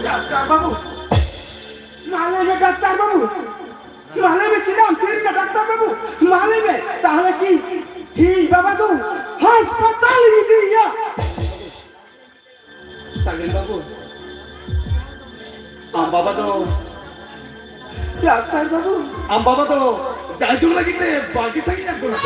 ᱰᱟᱠᱛᱟᱨ ᱵᱟᱹᱵᱩ, ᱢᱟ ᱞᱟᱹᱭ ᱢᱮ ᱰᱟᱠᱛᱟᱨ ᱵᱟᱹᱵᱩ, ᱢᱟ ᱞᱟᱹᱭ ᱢᱮ ᱪᱮᱫᱟᱜ ᱮᱢ ᱛᱷᱤᱨ ᱮᱱᱟ ᱰᱟᱠᱛᱟᱨ ᱵᱟᱹᱵᱩ? ᱢᱟ ᱞᱟᱹᱭ ᱢᱮ, ᱛᱟᱦᱞᱮ ᱠᱤ ᱤᱧ ᱵᱟᱵᱟ ᱫᱚ ᱦᱟᱥᱯᱟᱛᱟᱞ ᱤᱧ ᱤᱫᱤᱭᱮᱭᱟ? ᱥᱟᱜᱮᱱ ᱵᱟᱹᱵᱩ, ᱟᱢ ᱵᱟᱵᱟ ᱫᱚ, ᱰᱟᱠᱛᱟᱨ ᱵᱟᱹᱵᱩ, ᱟᱢ ᱵᱟᱵᱟ ᱫᱚ ᱡᱟᱭᱡᱩᱜᱽ ᱞᱟᱹᱜᱤᱫ ᱛᱮ ᱵᱟᱹᱜᱤ ᱥᱟᱺᱜᱤᱧ ᱟᱠᱟᱱᱟ᱾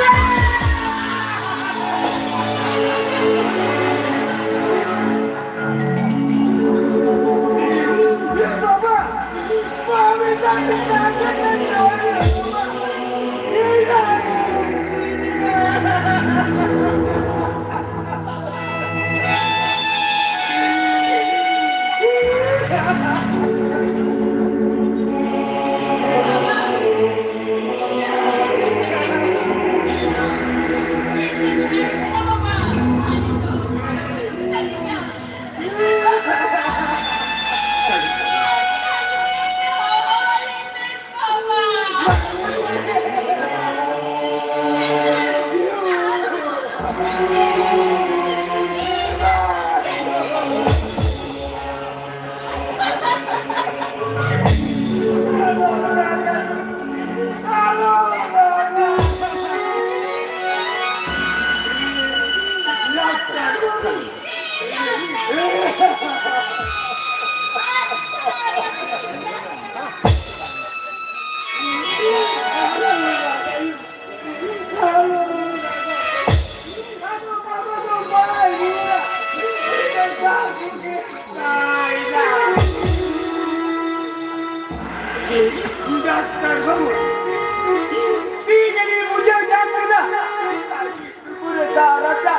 ᱰᱟᱠᱛᱟᱨ ᱵᱟᱹᱵᱩ, ᱛᱤᱱ ᱨᱮ ᱵᱩᱡᱷᱟᱹᱣ ᱧᱟᱢ ᱠᱮᱫᱟ? ᱯᱩᱨᱟᱹ ᱫᱟᱜ ᱨᱟᱡᱟ,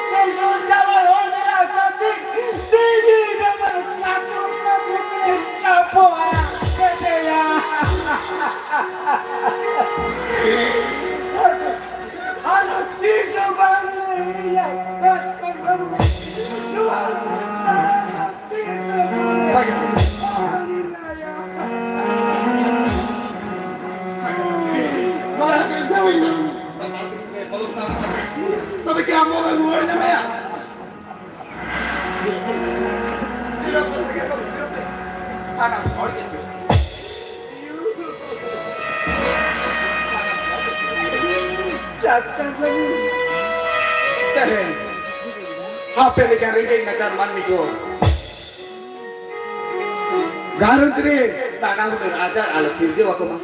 ᱥᱮ ᱥᱩᱨ ᱪᱟᱞᱟᱣ ᱦᱚᱲ ᱢᱮᱱᱟᱜ ᱠᱚ ᱛᱤ, ᱛᱤ ᱰᱟᱵᱟᱨ ᱪᱟᱯᱚ ᱪᱟᱯᱚ ᱛᱮ ᱪᱟᱯᱚ ᱟᱲᱟᱜ ᱠᱮᱫᱮᱭᱟ᱾ ᱟᱫᱚ ᱛᱤᱥ ᱦᱚᱸ ᱵᱟᱝ ᱞᱮ ᱦᱤᱲᱤᱧᱟ, ᱰᱟᱠᱛᱟᱨ ᱵᱟᱹᱵᱩ᱾ ᱱᱚᱣᱟ ᱛᱚᱵᱮ ᱠᱤ ᱟᱢ ᱵᱟᱵᱟ ᱨᱩᱣᱟᱹᱲ ᱧᱟᱢᱮᱭᱟ? ᱥᱟᱱᱟᱢ ᱦᱚᱲ ᱜᱮ ᱰᱟᱠᱛᱟᱨ ᱵᱟᱹᱵᱩ᱾ ᱛᱮᱦᱮᱧ ᱟᱯᱮ ᱞᱮᱠᱟ ᱨᱮᱸᱜᱮᱡ ᱱᱟᱪᱟᱨ ᱢᱟᱹᱱᱢᱤ ᱠᱚ ᱜᱷᱟᱨᱚᱸᱡᱽ ᱨᱮ ᱱᱟᱱᱟ ᱦᱩᱱᱟᱹᱨ ᱟᱡᱟᱨ ᱟᱞᱚ ᱥᱤᱨᱡᱟᱹᱣ ᱟᱠᱚ ᱢᱟ,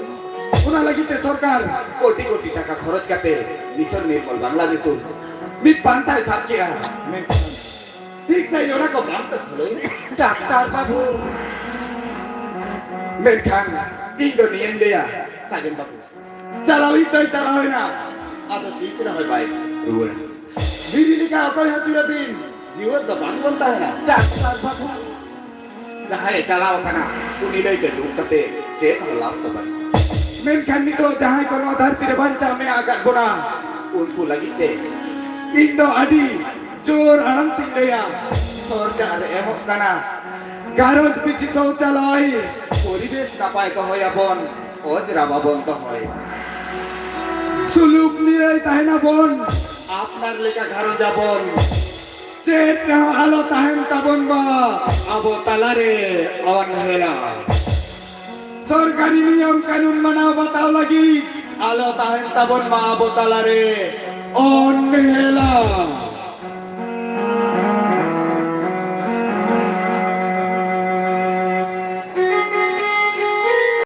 ᱚᱱᱟ ᱞᱟᱹᱜᱤᱫ ᱛᱮ ᱥᱚᱨᱠᱟᱨ ᱠᱳᱴᱤ ᱠᱳᱴᱤ ᱴᱟᱠᱟ ᱠᱷᱚᱨᱚᱪ ᱠᱟᱛᱮ ᱢᱤᱥᱚᱱ ᱱᱤᱨᱢᱚᱞ ᱵᱟᱝᱞᱟ ᱧᱩᱛᱩᱢ ᱢᱤᱫ ᱯᱟᱱᱛᱷᱟᱭ ᱥᱟᱵ ᱠᱮᱜᱼᱟ᱾ ᱢᱮᱱᱠᱷᱟᱱ ᱴᱷᱤᱠ ᱥᱟᱺᱦᱤᱡ ᱚᱱᱟ ᱠᱚ ᱵᱟᱝ ᱠᱚ ᱠᱷᱩᱞᱟᱹᱣ᱾ ᱰᱟᱠᱛᱟᱨ ᱵᱟᱹᱵᱩ᱾ ᱢᱮᱱᱠᱷᱟᱱ ᱤᱧ ᱫᱚ ᱱᱤᱭᱟᱹᱧ ᱞᱟᱹᱭᱟ, ᱥᱟᱜᱮᱱ ᱵᱟᱹᱵᱩ, ᱪᱟᱞᱟᱣᱤᱡ ᱫᱚᱭ ᱪᱟᱞᱟᱣᱮᱱᱟ, ᱟᱫᱚ ᱛᱤᱥ ᱨᱮᱦᱚᱸᱭ ᱵᱟᱭ ᱨᱩᱣᱟᱹᱲᱟ᱾ ᱫᱷᱤᱨᱤ ᱞᱮᱠᱟ ᱚᱠᱚᱭ ᱦᱚᱸ ᱪᱤᱨᱚᱫᱤᱱ ᱡᱤᱣᱮᱫ ᱫᱚ ᱵᱟᱝ ᱵᱚᱱ ᱛᱟᱦᱮᱱᱟ᱾ ᱰᱟᱠᱛᱟᱨ ᱵᱟᱹᱵᱩ᱾ ᱡᱟᱦᱟᱸᱭ ᱪᱟᱞᱟᱣ ᱟᱠᱟᱱᱟ, ᱩᱱᱤ ᱞᱟᱹᱭᱛᱮ ᱫᱩᱠ ᱠᱟᱛᱮ ᱪᱮᱫ ᱦᱚᱸ ᱞᱟᱵᱷ ᱫᱚ ᱵᱟᱹᱱᱩᱜᱼᱟ᱾ ᱢᱮᱱᱠᱷᱟᱱ ᱱᱤᱛᱚᱜ ᱡᱟᱦᱟᱸᱭ ᱠᱚ ᱱᱚᱣᱟ ᱫᱷᱟᱹᱨᱛᱤ ᱨᱮ ᱵᱟᱧᱪᱟᱣ ᱢᱮᱱᱟᱜ ᱟᱠᱟᱫ ᱵᱚᱱᱟ, ᱩᱱᱠᱩ ᱞᱟᱹᱜᱤᱫ ᱛᱮ ᱤᱧ ᱫᱚ ᱟᱹᱰᱤ ᱡᱳᱨ ᱟᱲᱟᱝ ᱛᱤᱧ ᱞᱟᱹᱭᱟ, ᱥᱚᱨᱠᱟᱨ ᱮ ᱮᱢᱚᱜ ᱠᱟᱱᱟ ᱜᱷᱟᱨᱚᱸᱡᱽ ᱯᱤᱪᱷᱤ ᱥᱳᱪᱟᱞᱚᱭ, ᱯᱚᱨᱤᱵᱮᱥ ᱱᱟᱯᱟᱭ ᱫᱚᱦᱚᱭᱟᱵᱚᱱ, ᱚᱡᱽᱨᱟ ᱵᱟᱵᱚᱱ ᱫᱚᱦᱚᱭ, ᱥᱩᱞᱩᱠ ᱱᱤᱨᱟᱹᱭ ᱛᱟᱦᱮᱱᱟᱵᱚᱱ, ᱟᱯᱱᱟᱨ ᱞᱮᱠᱟ ᱜᱷᱟᱨᱚᱸᱡᱽ ᱟᱵᱚᱱ᱾ ᱪᱮᱫ ᱨᱮᱦᱚᱸ ᱟᱞᱚ ᱛᱟᱦᱮᱱ ᱛᱟᱵᱚᱱ ᱢᱟ ᱟᱵᱚ ᱛᱟᱞᱟᱨᱮ ᱚᱱᱦᱮᱞᱟ᱾ ᱥᱚᱨᱠᱟᱨᱤ ᱱᱤᱭᱚᱢ ᱠᱟᱹᱱᱩᱱ ᱢᱟᱱᱟᱣ ᱵᱟᱛᱟᱣ ᱞᱟᱹᱜᱤᱫ ᱟᱞᱚ ᱛᱟᱦᱮᱱ ᱛᱟᱵᱚᱱ ᱢᱟ ᱟᱵᱚ ᱛᱟᱞᱟᱨᱮ ᱚᱱᱦᱮᱞᱟ᱾